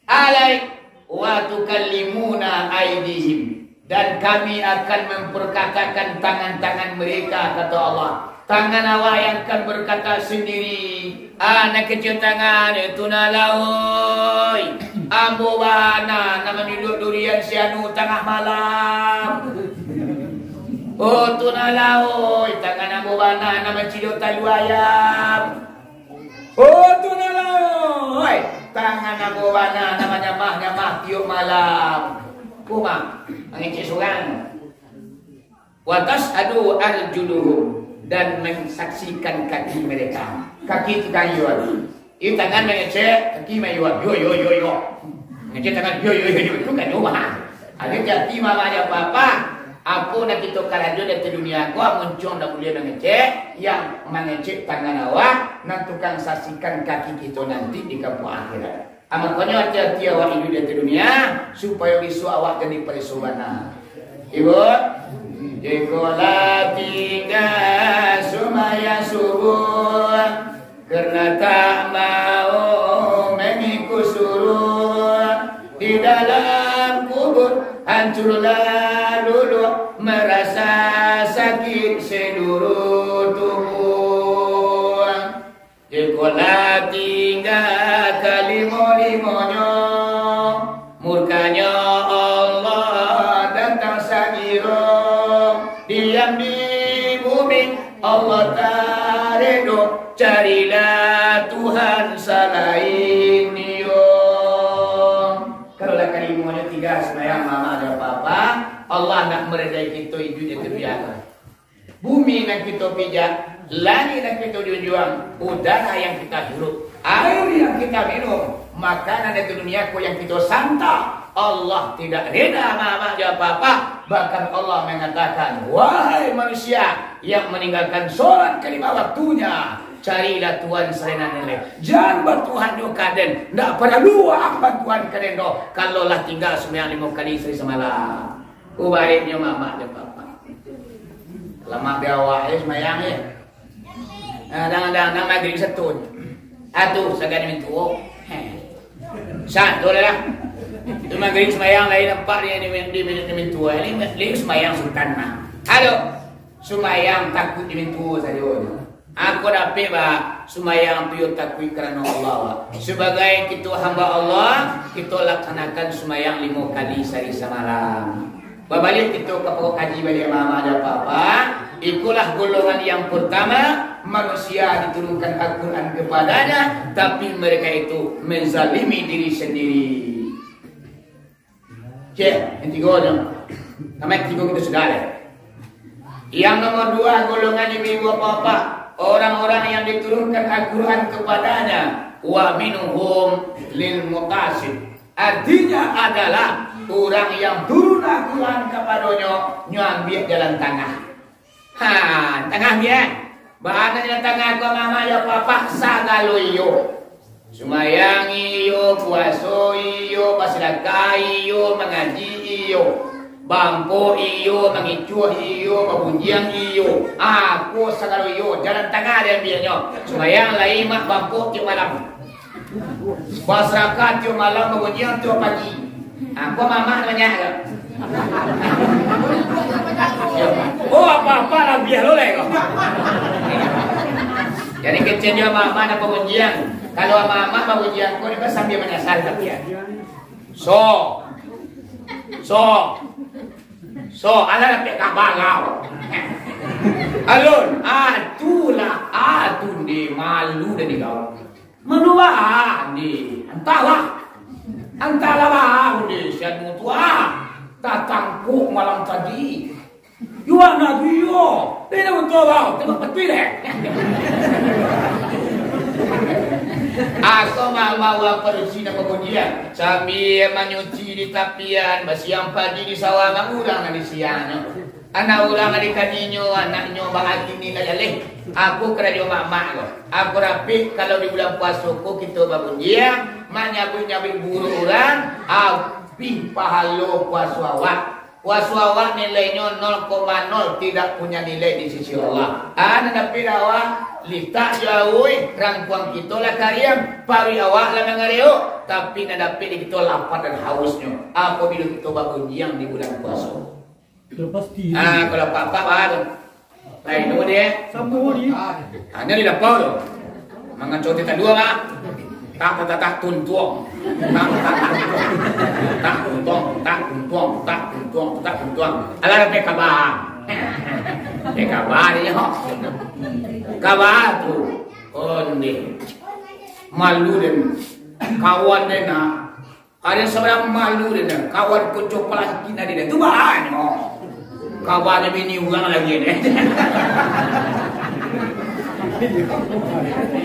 Alai wa tukallimuna aidihim, dan kami akan memperkatakan tangan-tangan mereka, kata Allah. Tangan awak yang akan berkata sendiri, ah, nan kecil tangan, eh, tu nah lah, oi. Ambo bana nan manyuluak durian si anu tangah malam. Oh, tu nah lah, oi, tangan ambo bana nan mancilok talu ayam. Oh, tu nah lah, oi, tangan ambo bana nan manyamah-nyamah tiok malam. Ko mah, mangecek surang. Wa tasyhadu arjuluhum, dan menyaksikan kaki mereka. Kaki tukang iyo. Iyo tangan mangecek, kaki mayuak. Yo, yo, yo, yo. Mangecek tangan, yo, yo, yo, yo. Itu kan yo, mah. Ado jadi mama jo papa. Apo nan kito karajo di dunia ko, muncuang dak buliah mangecek, yang mangecek tangan awak, nan tukang saksikan kaki kito nanti di kampuang akhirat. Ah, makonyo ati-ati awak iduik di ateh dunia, supayo bisuak awak jadi pareso bana. Ibu, jiko lah tingga sumbayang subuh, karena tak mau mengikut suruh, di dalam kubur hancur lah luluh, merasa sakit seluruh tubuh. Jiko lah tingga kalimo-limonyo, murkanyo Allah datang sagiro. Diam di bumi Allah tak redo, carilah Tuhan salain Dio. Kalau lah kalimonyo tingga sumbayang, mama jo papa, Allah ndak maridai kito iduik di dunia. Bumi nan kito pijak, langik nan kito junjuang, udara yang kita hirup, air yang kita minum, makanan dari dunia ko yang kito santap, Allah tidak rida, mama jo papa. Bahkan Allah mengatakan, "Wahai manusia yang meninggalkan sholat kelima waktunya, carilah Tuhan selain Allah. Jangan bertuhan jo kaden, ndak perlu bantuan kaden doh, kalau lah tinggal sembahyang lima kali sehari semalam." Ubaiknyo mamak jo papa. Lamak di awak, eh, sembahyang, eh. Nah, kadang-kadang magrib satu. Atu, sagan mintuo. Heh. Satu lah. Tu magrib sembahyang lain nampak di, di, di, di mintuo. Ini, ini sembahyang sultan mah. Aduh, sembahyang takut di mintuo sajo. Ako dapek, ba, sumbayang tu yo takuik karano Allah, ba. Sabagai kito hamba Allah, kito laksanakan sumbayang limo kali sahari samalam. Babaliak kito ka pokok kaji baliak, mama jo papa, ikolah golongan yang pertama, manusia diturunkan Al-Quran kepadanya, tapi mereka itu menzalimi diri sendiri. Cek, yang tigo tu. Namanya tigo kita sudah deh. Yang nomor dua, golongan ibu-ibu bapak-bapak. Orang-orang yang diturunkan Al-Quran kepadanya, wa minhum lil muqtasid. Artinya adalah orang yang turun Al-Quran kapadonyo, nyo ambiak jalan tangah. Ha, tangah dia. Bana jalan tangah ko mama yo papak sagalo iyo. Sumayang iyo, puaso iyo, basadakah iyo, mangaji iyo, bampok iyo, mangicuah iyo, babunjiang iyo. Ako sagalo iyo, jalan tangah diambiaknyo. Sumayang lai mak bampok tiok malam. Basadakah tiok malam, babunjiang tiok pagi. Ako mamak banyak ko. Oh, apa-apa labiah lo lai ko. Jadi kecil jo mamak nak babunjiang. Kalau mamak babunjiang ko, dia sambil manyasal tapi ya. So. So. So, alah dapek kabar kau. Alun, ah, tu lah, ah, tu nde malu dari kau. Malu baa nde, antahlah. Antahlah baa nde, si anu tu ah. Tatangkok malam tadi. Yuan ado iyo. Dek dah batua bau, tembak patuih deh. Ako mama urang padusi nan babunyian, sambia manyuci di tapian, basiang padi di sawah, urang nan di siangnyo. Anak urang nan di kajinyo, anaknyo baakini lah jaleh. Ako karajo mamak ko. Ako rapik kalau di bulan puaso ko kito babunyian, manyabuik-nyabuik buruak urang, abih pahalo puaso awak. Puaso awak nilainyo nol koma nol, tidak punya nilai di sisi Allah. Ah, nan dapek dek awak, litak jo auih, rangkuang kito lah kariang, paruik awak lah mangareok, tapi nan dapek di kito lapar dan hausnyo, apabilo kito babunyiang di bulan puaso. Sudah pasti. Ah, kalau apak-apak baru. Lain tu dia. Sambung ni. Hanya di lapau tu. Mangaco tita dua, Pak. Tak, tak, tak, tak, tuntuang. Tak, tak, tak, tak, tuntuang, tak, tuntuang, tak, tuntuang, tak, tuntuang. Alah, ada P K B. P K B dia, ho. Kabar tu. Oh, ni. Malu dan kawan dia nak. Ada sabarang malu dia, kawan ko copal laki nadi dia. Tu banyak. Kawan bini urang lagi ni.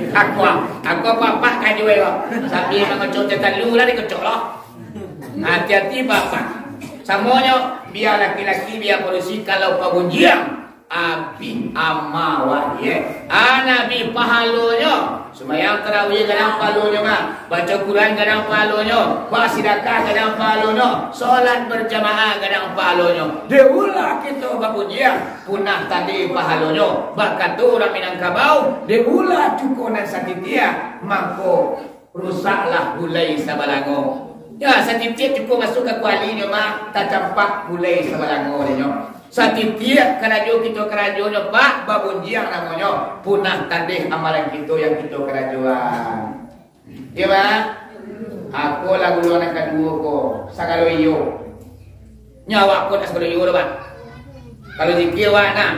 Aku, aku apa-apa kan juga. Sambil mengocok tetalu lah dikocok lah. Hati-hati bapak. Samonyo, biar laki-laki, biar polisi, kalau pagunjiang, abih ama awak, ye. Ana abih pahalonyo. Sumbayang tarawih gadang pahalonyo, mah. Baca Quran gadang pahalonyo. Basidakah gadang pahalonyo. Solat berjamaah gadang pahalonyo. Dek ulah kito bagunjiang, punah tadi pahalonyo. Bakato urang Minangkabau, dek ulah cuko nan satitiak, mangko rusaklah gulai sabalango. Ya, satitiak cukup masuk ka kualinyo, mah, tacampak gulai sabalango dinyo. Satitiak karajo kito karajonyo, Pak, babunjiang namonyo, punah tandeh amalan kito yang kito karajoan. Iya, Pak? Ako lah gulai nan kaduo ko, sagalo iyo. Nyo awak ko nak sagalo iyo tu, Pak. Kalau zikir awak nah,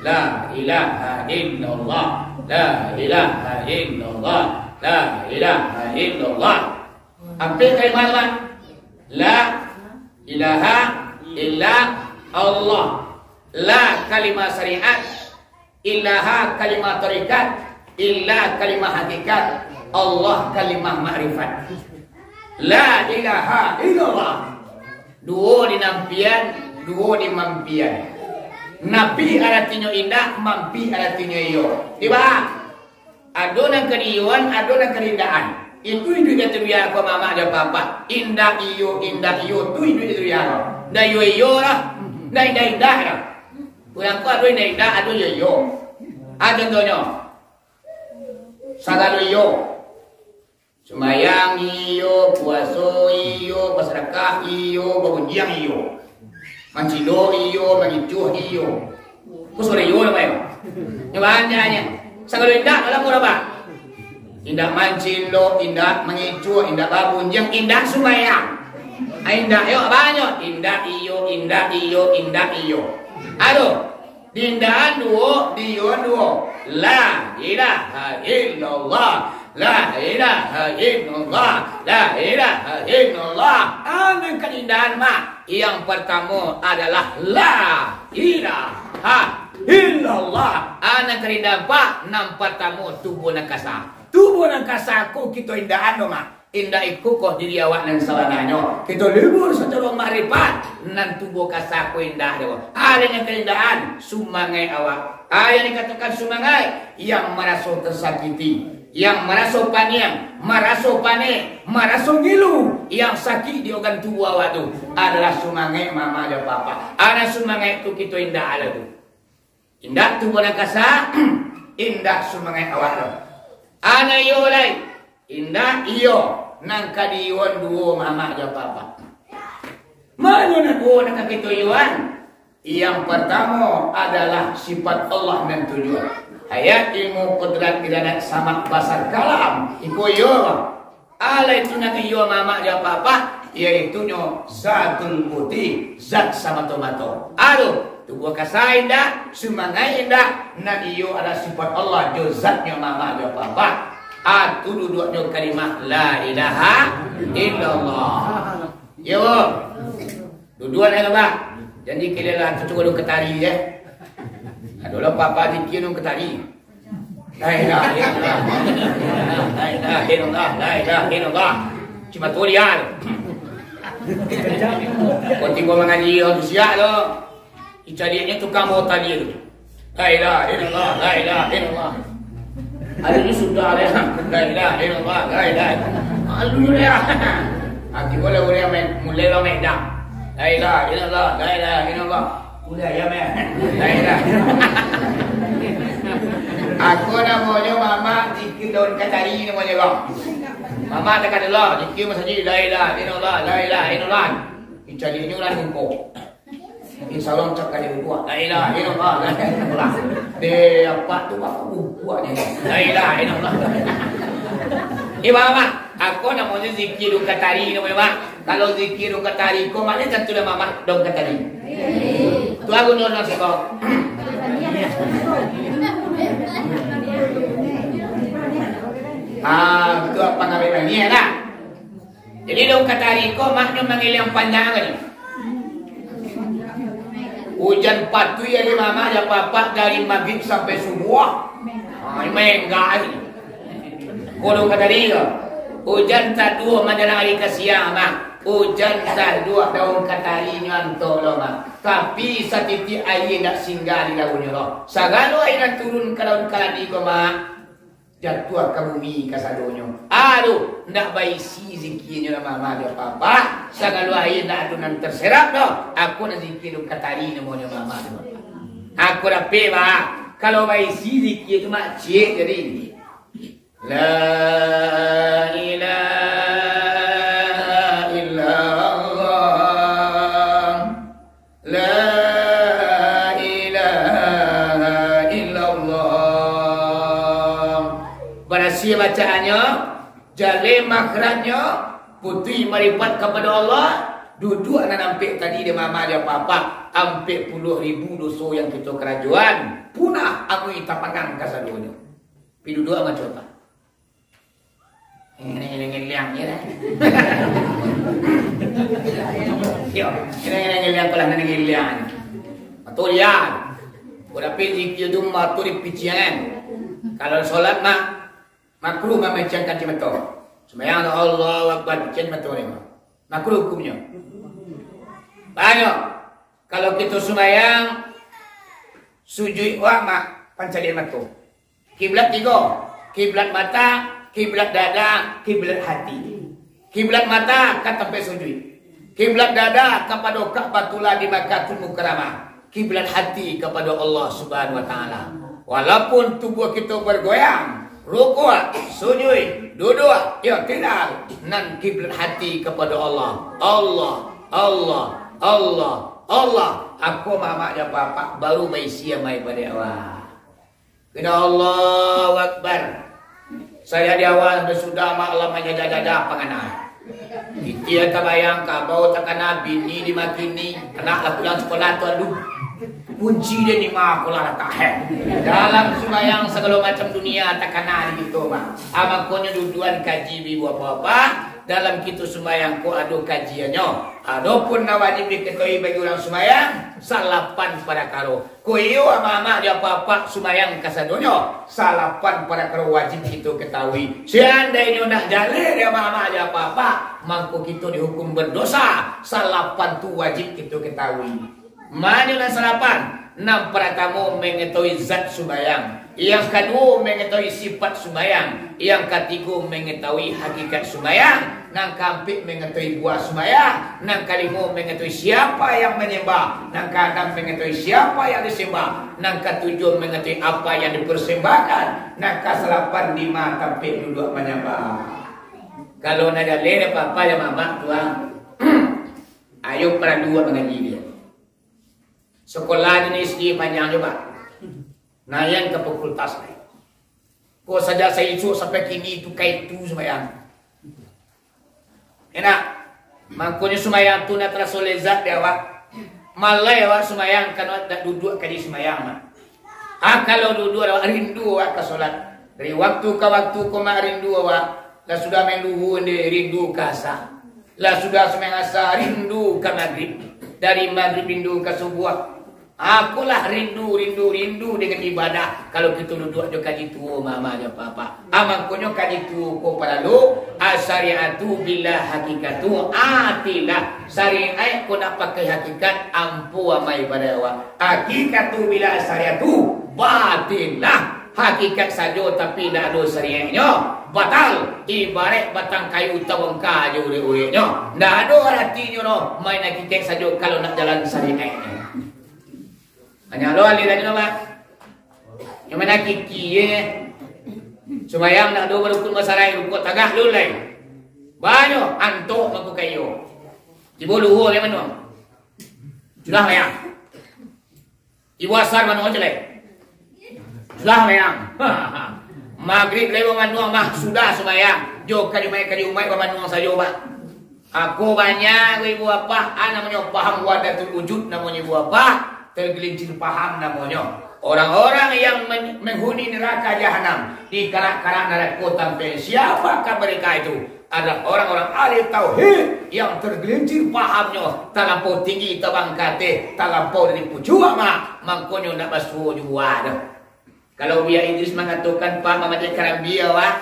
la ilaha illallah, la ilaha illallah, la ilaha illallah. Ampek kalimah tu, Pak. La ilaha illa Allah. La kalimah syariat, ilaha kalimah tarikat, illa kalimah hakikat, Allah kalimah makrifat. La ilaha illallah. Duo dinampian, duo dimampian. Napi aratinyo indak, mampi aratinyo iyo. Tibo. Ado nan ka diiyoan, ado nan ka diindaan. Itu iduik di dunia ko, mamak jo papa. Indak iyo, indak iyo, tu iduik di dunia ko. Ndak iyo-iyo lah. Ndak indak-indak lah. Urang ko ado indak-indak, ado iyo-iyo. Ah, contohnyo. Sagalo iyo. Sumbayang iyo, puaso iyo, basadakah iyo, babunjiang iyo. Mancilok iyo, mangicuah iyo. Ko sudah iyo lah, Pak, yo? Nyo banyaknyo. Sagalo indak dalam urang, Pak. Indak mancilok, indak mangicuah, indak babunjiang, indak sumbayang. Ah, indak yo banyak. Indak iyo, indak iyo, indak iyo. Aduh. Diindaan duo, diiyoan duo. La ilaha illallah. La ilaha illallah. La ilaha illallah. Ah, nan ka diindaan, Mak. Yang pertama adalah la ilaha. illallah. A nan kaindahan, Pak, nan partamo, tubuah nan kasa. Tubuah nan kasa ko kito indahan doh, Mak. Indak iko ko diri awak nan sabananyo. Kito libur sacaro makrifat, nan tubuah kasa ko indah doh. A nan kaindahan, sumangaik awak. A nan dikatokan sumangaik, yang maraso tasakiti, yang maraso paniang, maraso panek, maraso ngilu, yang sakik di organ tubuah awak tu, adalah sumangaik mamak jo papak. A nan sumangaik tu kito indak ado tu. Indak tubuah nan kasa, indak sumangaik awak tu. A nan iyo lai, indak iyo, nan ka diiyoan duo mamak jo papak. Mano nan duo nan ka kito iyoan? Yang partamo adalah sifat Allah nan tujuah. Hayat, ilmu, kudrat, iradat, samak, basar, kalam. Iko iyo. A lai tu nan iyo mamak jo papak, yaitunyo zatul buti, zat samato-mato. Ado, tubuah kasa indak, sumangaik indak, nan iyo adalah sifat Allah jo zatnyo mamak jo papak. A tu duduaknyo kalimah la ilaha illallah. Iyo. Duduak lah, Pak. Janji kalian lah, cucuk dulu katari, eh. Adolah, Pak, Pak, zikir dulu katari. La ilaha illallah. La ilaha illallah. La ilaha illallah. Cuma tu dia tu. Kau tiba mangaji, kau tu siap tu. Dicarianyo tukang bawa tali tu. La ilaha illallah, la ilaha illallah. Hari ni sudah lah. La ilaha illallah, la ilaha illallah. Malu lah. Hati boleh orang main, mulai orang main dah. La ilaha illallah, la ilaha illallah. Mulai ya, main. La ilaha. Aku namonyo mamak zikir daun katari namonyo, bang. Mamak takkan dulu, zikir masajid, la ilaha illallah, la ilaha illallah. Dicarianyo lah nungkok. Insya Allah, cak kali dua. La ilaha illallah, la ilaha illallah. Deh, apa tu, apa bubuak ni? La ilaha illallah. Eh, Mak, Mak, aku namonyo zikir daun katari, namonyo, Mak. Kalau zikir daun katari ko, maknyo tantu lah mamak daun katari. Tu aku nyo nasi ko. Ah, tu apa ngabai bani, ya, nak? Jadi, daun katari ko maknyo mangiliang panjang tadi. Ujan patuik ari mamak jo papak dari magrib sampai subuah. Ha, main gai. Ko daun katari ko. Ujan taduah manjalang ari ka siang, Mak. Ujan taduah daun katari nyo antok lo, Mak. Tapi satitiak aia indak singgah di daunnyo lo. Sagalo aia nan turun ka daun katari ko, Mak, jatuah ka bumi kasadonyo. Aduh, ndak baisi zikirnyo lah mamak jo papak. Sagalo aia ndak ado nan terserap doh. Aku nan zikir daun katari namonyo mamak jo papak. Aku dapek, Pak. Kalau baisi zikir tu, Mak, ciek jadi. La ilaha illallah. La ilaha illallah. Barasiah bacaannyo, jaleh makhrajnyo, putuih maripat kapado Allah, duduak nan ampek tadi di mamak jo papak, ampek puluah ribu doso yang kito karajoan, punah, amuah tapangang kasadonyo. Pi duduak macam apa? Ngiling-ngiling je lah. Yo, ngiling-ngiling tu lah, ngiling-ngiling. Batua, yo. Urang pi zikir tu batua dipiciangan. Kalau solat mah, makruh mamiciangkan cimato. Sumbayang tu Allahu Akbar, pician cimato ni. Makruh hukumnyo. Banyak. Kalau kito sumbayang, sujuik awak mah pancaliak mato. Kiblat tigo, kiblat mata, kiblat dada, kiblat hati. Kiblat mata ka tampek sujuik. Kiblat dada kapado Ka'batullah di Makkatul Mukarramah. Kiblat hati kapado Allah Subhanahu wa Ta'ala. Walaupun tubuah kito bergoyang, rukuk, sujuik, duduak, iktidal, nan kiblat hati kapado Allah. Allah, Allah, Allah, Allah. Ako mamak jo papak baru baisi amai pado awak. Kena Allahu Akbar. Sajo di awal sampai sudah, mak, lah manjaja-jaja pangana. Itia tabayang kabau takana bini dimakini, anak lah pulang sakolah tu, aduh. Kunci dia ni mah, akolah latak, eh. Dalam sumbayang sagalo macam dunia takana di kito, mah. Ah, makonyo duduan kaji bi buah apa-apa, Dalam kito sumbayang ko ado kajiannyo. Adopun nan wajib diketahui bagi urang sumbayang, salapan parakaro. Ko iyo, amak-amak jo apak-apak, sumbayang kasadonyo, salapan parakaro wajib kito ketahui. Seandainyo ndak jaleh dek amak-amak jo apak-apak, mangko kito dihukum berdosa. Salapan tu wajib kito ketahui. Ma nyo nan salapan? Nan paratamo, mangetahui zat sumbayang. Yang kaduo, mangetahui sifat sumbayang. Yang katigo, mangetahui hakikat sumbayang. Nan kaampek, mangetahui buah sumbayang. Nan kalimo, mangetahui siapa yang manyambah. Nan kaanam, mangetahui siapa yang disambah. Nan katujuah, mangetahui apa yang dipersembahkan. Nan kasalapan, di ma tampek duduak manyambah. Kalau nak jaleh dek apak-apak jo amak-amak tu, ah, ayo paralu mangaji dia. Sakolah di S D panjang jo, Pak. Nayian ka fakultas lai. Ko sajak saisuak sampai kini tu ka itu sumbayang. Enak. Mangkonyo sumbayang tu ndak taraso lezat di awak. Malai awak sumbayang, kalau ndak duduak kaji sumbayang, Mak. Ah, kalau duduak awak rindu awak ka solat. Dari waktu ka waktu ko, Mak, rindu awak. Lah sudah main luhur ni, rindu ka asa. Lah sudah sumbayang asa, rindu ka magrib. Dari magrib rindu ka subuah. Aku lah rindu, rindu, rindu dengan ibadah. Kalau kito duduak jo kaji tuo, mama jo papa. Ah, mangkonyo kaji tuo ko paralu. Asyariatu bila hakikatu atilah. Syariat ko nak pakai hakikat, ampo amai ibadah awak. Hakikatu bila asyariatu batilah. Hakikat sajo tapi ndak ado syariatnyo, batal. Ibaraik batang kayu tabangka jo urek-ureknyo. Ndak ado aratinyo doh main hakikat sajo kalau ndak jalan syariatnyo. Hanyo lo alirannyo, Pak. Yang mana kiki, ye. Sumbayang ndak ado barukun basarai, rukuk tagak lu lai. Banyak antok mangko kayo. Tibo luhur yang mana? Sudah, Pak, ya? Ibu asar mano aja lai. Sudah sumbayang. Magrib lai bamanuang mah, sudah sumbayang. Jo kajumaik-kajumaik bamanuang sajo, Pak. Ako banyak ibu apak, ah, namonyo paham wahdatul wujud namonyo ibu apak, tergelincir paham namonyo. Orang-orang yang men-, menghuni neraka jahanam, di karak-karak narako tampek, siapakah mereka itu? Adalah orang-orang ahli tauhid yang tergelincir pahamnyo, talampau tinggi tabang ka ateh, talampau dari pucuak, Mak, mangkonyo ndak basuo juo doh. Kalau Buya Idris mangatokan, Pak, mamacik karambia, Pak,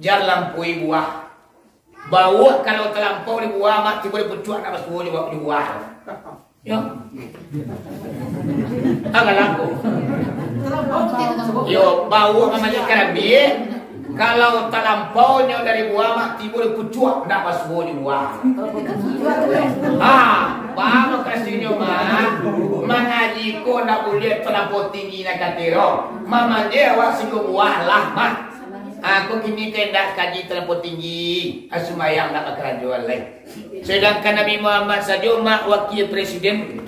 jan lampaui buah. Bauak kalau talampau di buah, Mak, tibo di pucuak ndak basuo juo, juo doh. Yo. Agak laku. Yo, bauak mamacik karambia. Kalau talampaunyo dari buah, Mak, tibo di pucuak, ndak basuo juo. Ha, paham mukasuiknyo, Mak? Mangaji ko ndak buliah talampau tinggi nan katiro. Mamajek awak siko buah lah, Mak. Aku kini ka indak kaji talampau tinggi. Ah, sumbayang ndak bakarajo lai. Sedangkan Nabi Muhammad sajo, Mak, wakil presiden.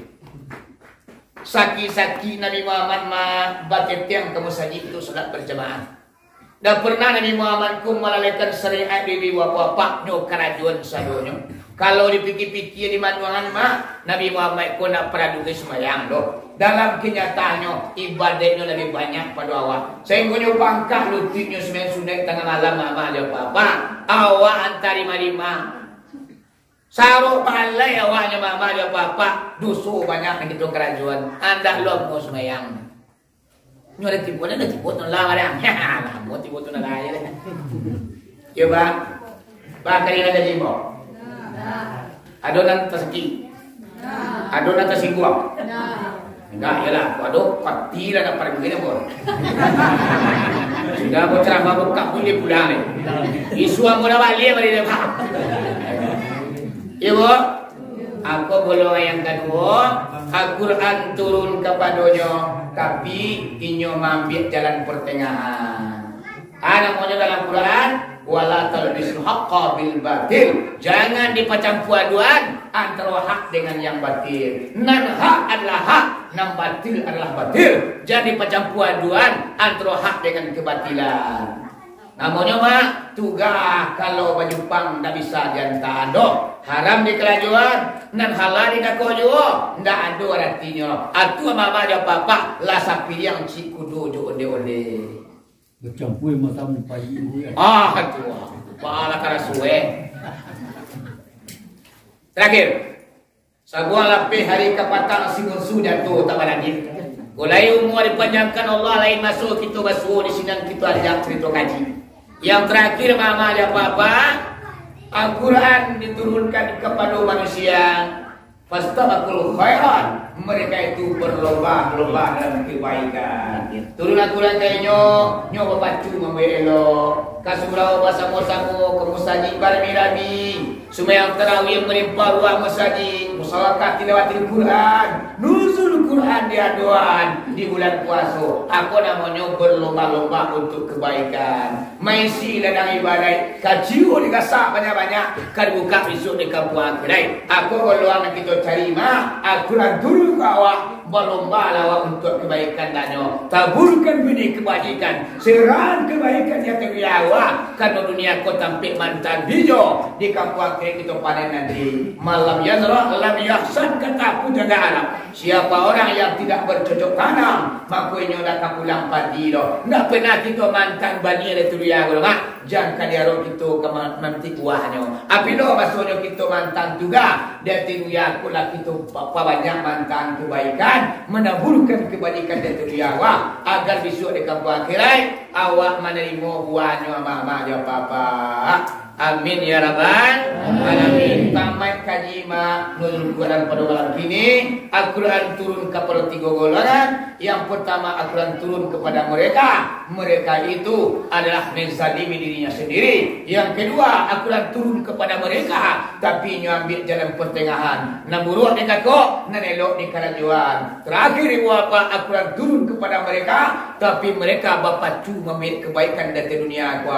Saki-saki Nabi Muhammad, Mak, bateteng ka musajik untuak salat berjamaah. Ndak pernah Nabi Muhammad ko malalaikan syariat dari ibu apak, nyo karajoan sadonyo. Kalau dipikir-pikir di manuangan, Mak, Nabi Muhammad ko ndak paralu lai sumbayang doh. Dalam kenyataannyo, ibadaiknyo labiah banyak pado awak. Sainggonyo bangkak lutuiknyo sumbayang sunaik tangah malam, Mak, Mak, jo apak-apak. Awak antarima-rima. Sarok balai awaknyo, Mak, Mak, jo apak-apak, doso banyak nan kito karajoan, andak lo amuah sumbayang. Nyo lah tibo, lah tibo tu lah, barang. Lamo tibo tu lah, lah, yo lah. Yo, Pak. Pak, kali nan jadi, Pak. Ado nan tasakik? Ado nan tasingguang? Indak, iyolah, waduh, pati lah nak paling begini pun. Sudah, ambo ceramah buka pun dia pulang ni. Isu ambo dah balik balik dia, Pak. Iya, Bu. Apa golongan yang kedua? Al-Quran turun kepadanya, tapi inyo maambiak jalan pertengahan. Ah, namonyo dalam Quran, "Wala talbisul haqqa bil batil." Jangan dipacampua aduan antara hak dengan yang batil. Nan hak adalah hak, nan batil adalah batil. Jangan dipacampua aduan antara hak dengan kebatilan. Namonyo, Mak, tugah kalau bajupang ndak bisa diantaan doh. Haram dikarajoan, nan halal didako juo, ndak ado aratinyo. Atu mama jo papa, lah sapiriang cik kudo jo onde-onde. Bacampua masam pai, Bu, ya. Ah, tu, ah. Pala karasuwe. Terakhir, sabuah lapeh hari kapatang si munsu jatuh tak baladin. Ko lai umua dipanjangkan Allah, lain maso kito basuo di sinan kito ajak carito kaji. Yang terakhir, mama jo papa, Al-Quran diturunkan kepada manusia. Fastabaqul khairat, mereka itu berlomba-lomba dalam kebaikan. Turun Al-Quran ka inyo, nyo bapacu mambuek elok. Ka surau basamo-samo, ka musajik barami-rami. Sumbayang tarawih malimpah ruang musajik, musawakah tilawatil Quran, nuzul Quran di adoan di bulan puaso. Ako namonyo berlomba-lomba untuk kebaikan. Maisi ladang ibadaik, kaciyo digasak banyak-banyak, ka dibukak bisuak di kampuang akhirat. Ako goluang nan kito cari mah, Al-Quran turun ka awak, balomba lah awak untuak kebaikan danyo. Taburkan bini kebajikan, serang kebaikan di ateh dunia awak, karano dunia ko tampek mantan bijo, di kampuang akhirat kito panen nanti. Malam yazra, lam yahsad, kata pujangga Arab. Siapa orang yang tidak bercocok tanam, mako inyo ndak ka pulang padi doh. Ndak pernah kito mantan bani dari turia ko, mak. Jan ka diarok kito ka ma-, mametik buahnyo. Apabilo masonyo kito mantan tuga, dari turia ko lah kito pa-, pabanyak mantan kebaikan, menaburkan kebajikan dari turia awak, agar bisuak di kampuang akhirat, awak manarimo buahnyo, amak-amak jo apak-apak. Amin ya rabbal alamin. Tamat kaji ma-, nuzul Quran pada malam kini. Al-Quran turun kepada tiga golongan. Yang pertama, Al-Quran turun kepada mereka. Mereka itu adalah menzalimi dirinya sendiri. Yang kedua, Al-Quran turun kepada mereka, tapi inyo ambiak jalan pertengahan. Nan buruak dikakok, nan elok dikarajoan. Terakhir, ibu bapa, Al-Quran turun kepada mereka, tapi mereka bapacu mambuek kebaikan dari dunia ko.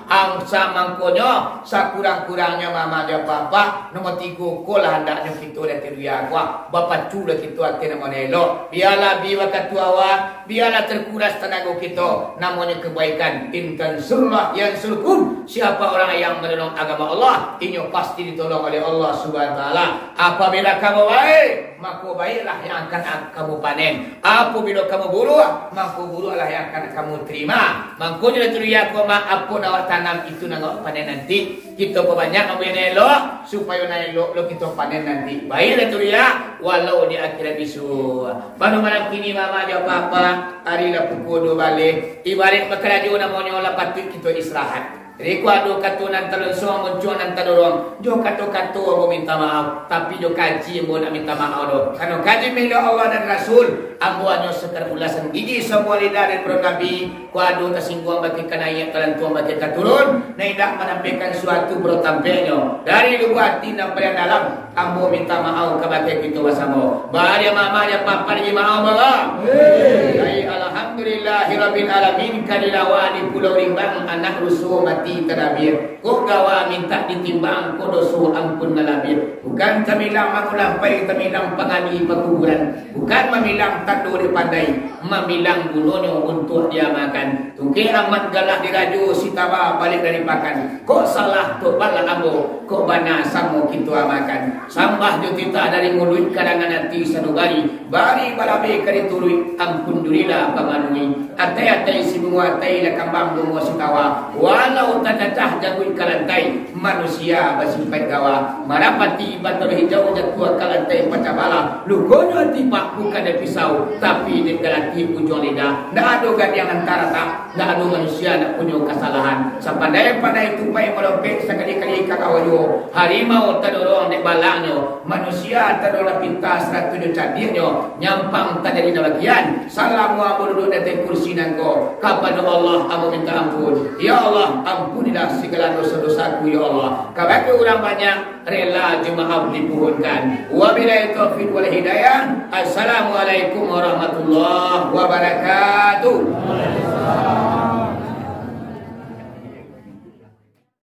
Angsa mangkonyo, sakurang-kurangnyo mama jo papa, nomor tigo ko lah handaknyo kito dari dunia ko. Bapacu lah kito ateh nan elok. Bialah bi wakatu awak, bialah terkuras tanago kito. Namonyo kebaikan. In tansurullah yansurkum. Siapa orang yang menolong agama Allah, inyo pasti ditolong oleh Allah Subhanahu wa Taala. Apabila kamu baik, mako baiklah yang akan kamu panen. Apabila kamu buruak, mako buruaklah yang akan kamu terima. Mangkonyo dari turia ko ma-, apo nan awak tanam, itu nan awak panen nanti. Kito pabanyak mambuek nan elok, supayo nan elok lo kito panen nanti. Baik dari turia, walau di akhirat bisuak. Baru malam kini mama jo papa, ari lah pukua duo baleh. Ibaraik bakarajo namonyo lah patuik kito istirahat. Jadi, kok ado kato nan talonsuang, muncuang nan tadorong, jo kato-kato ambo minta maaf, tapi jo kaji ambo ndak minta maaf doh. Karano kaji milik Allah dan Rasul, ambo hanyo sakadar ulasan gigi sabuah lidah dari Nabi. Kok ado tasingguang bakeh ka naiak, talantuang bakeh ka turun, nan indak manampekkan suatu baru tampeknyo. Dari lubuk ati nan paliang dalam, ambo minta maaf kabake kito basamo. Bari mama jo papa di maaf, baba. Hei. Hai, alhamdulillahirabbil alamin, ka dilawa di Pulau Rimbang, anak ruso mati tadabir. Kok gawa mintak ditimbang, kok doso ampun nan labiah. Bukan tamilang mangulah pai, tamilang pangali pakuburan. Bukan mamilang tando dek pandai, mamilang gunonyo untuak diamalkan. Tungkek amat galah dirajo, si tawa baliak dari pakan. Kok salah tobatlah ambo, kok bana samo kito amalkan. Sambah jo titah dari muluik, karangan ati sanubari. Bari balabeh ka dituruik, ampun durilah pamanuhi. Atai-atai si bungo atai, lah kambang bungo si tawa. Walau tacacah jaguik ka lantai, manusia basipaik gawa. Marapati batang hijau jatuah ka lantai pacah balah. Lukonyo tipak bukan dek pisau, tapi dek galati ujuang lidah. Ndak ado gadiang nan taratak, ndak ado manusia ndak punyo kasalahan. Sapandai-pandai tupai malopek, sakali-kali ka kawa juo. Harimau tadorong dek balangnyo, manusia tadorong pintar saratuih jo cadiaknyo. Nyampang tajadi nan bagian. Salamo ambo duduak di ateh kursi nangko, kapado Allah ambo minta ampun. Ya Allah, ampunilah sagalo doso-dosoku, ya Allah. Kabake urang banyak, rela jo maaf dipuhunkan. Wabillahi taufiq wal hidayah. Assalamualaikum warahmatullahi wabarakatuh.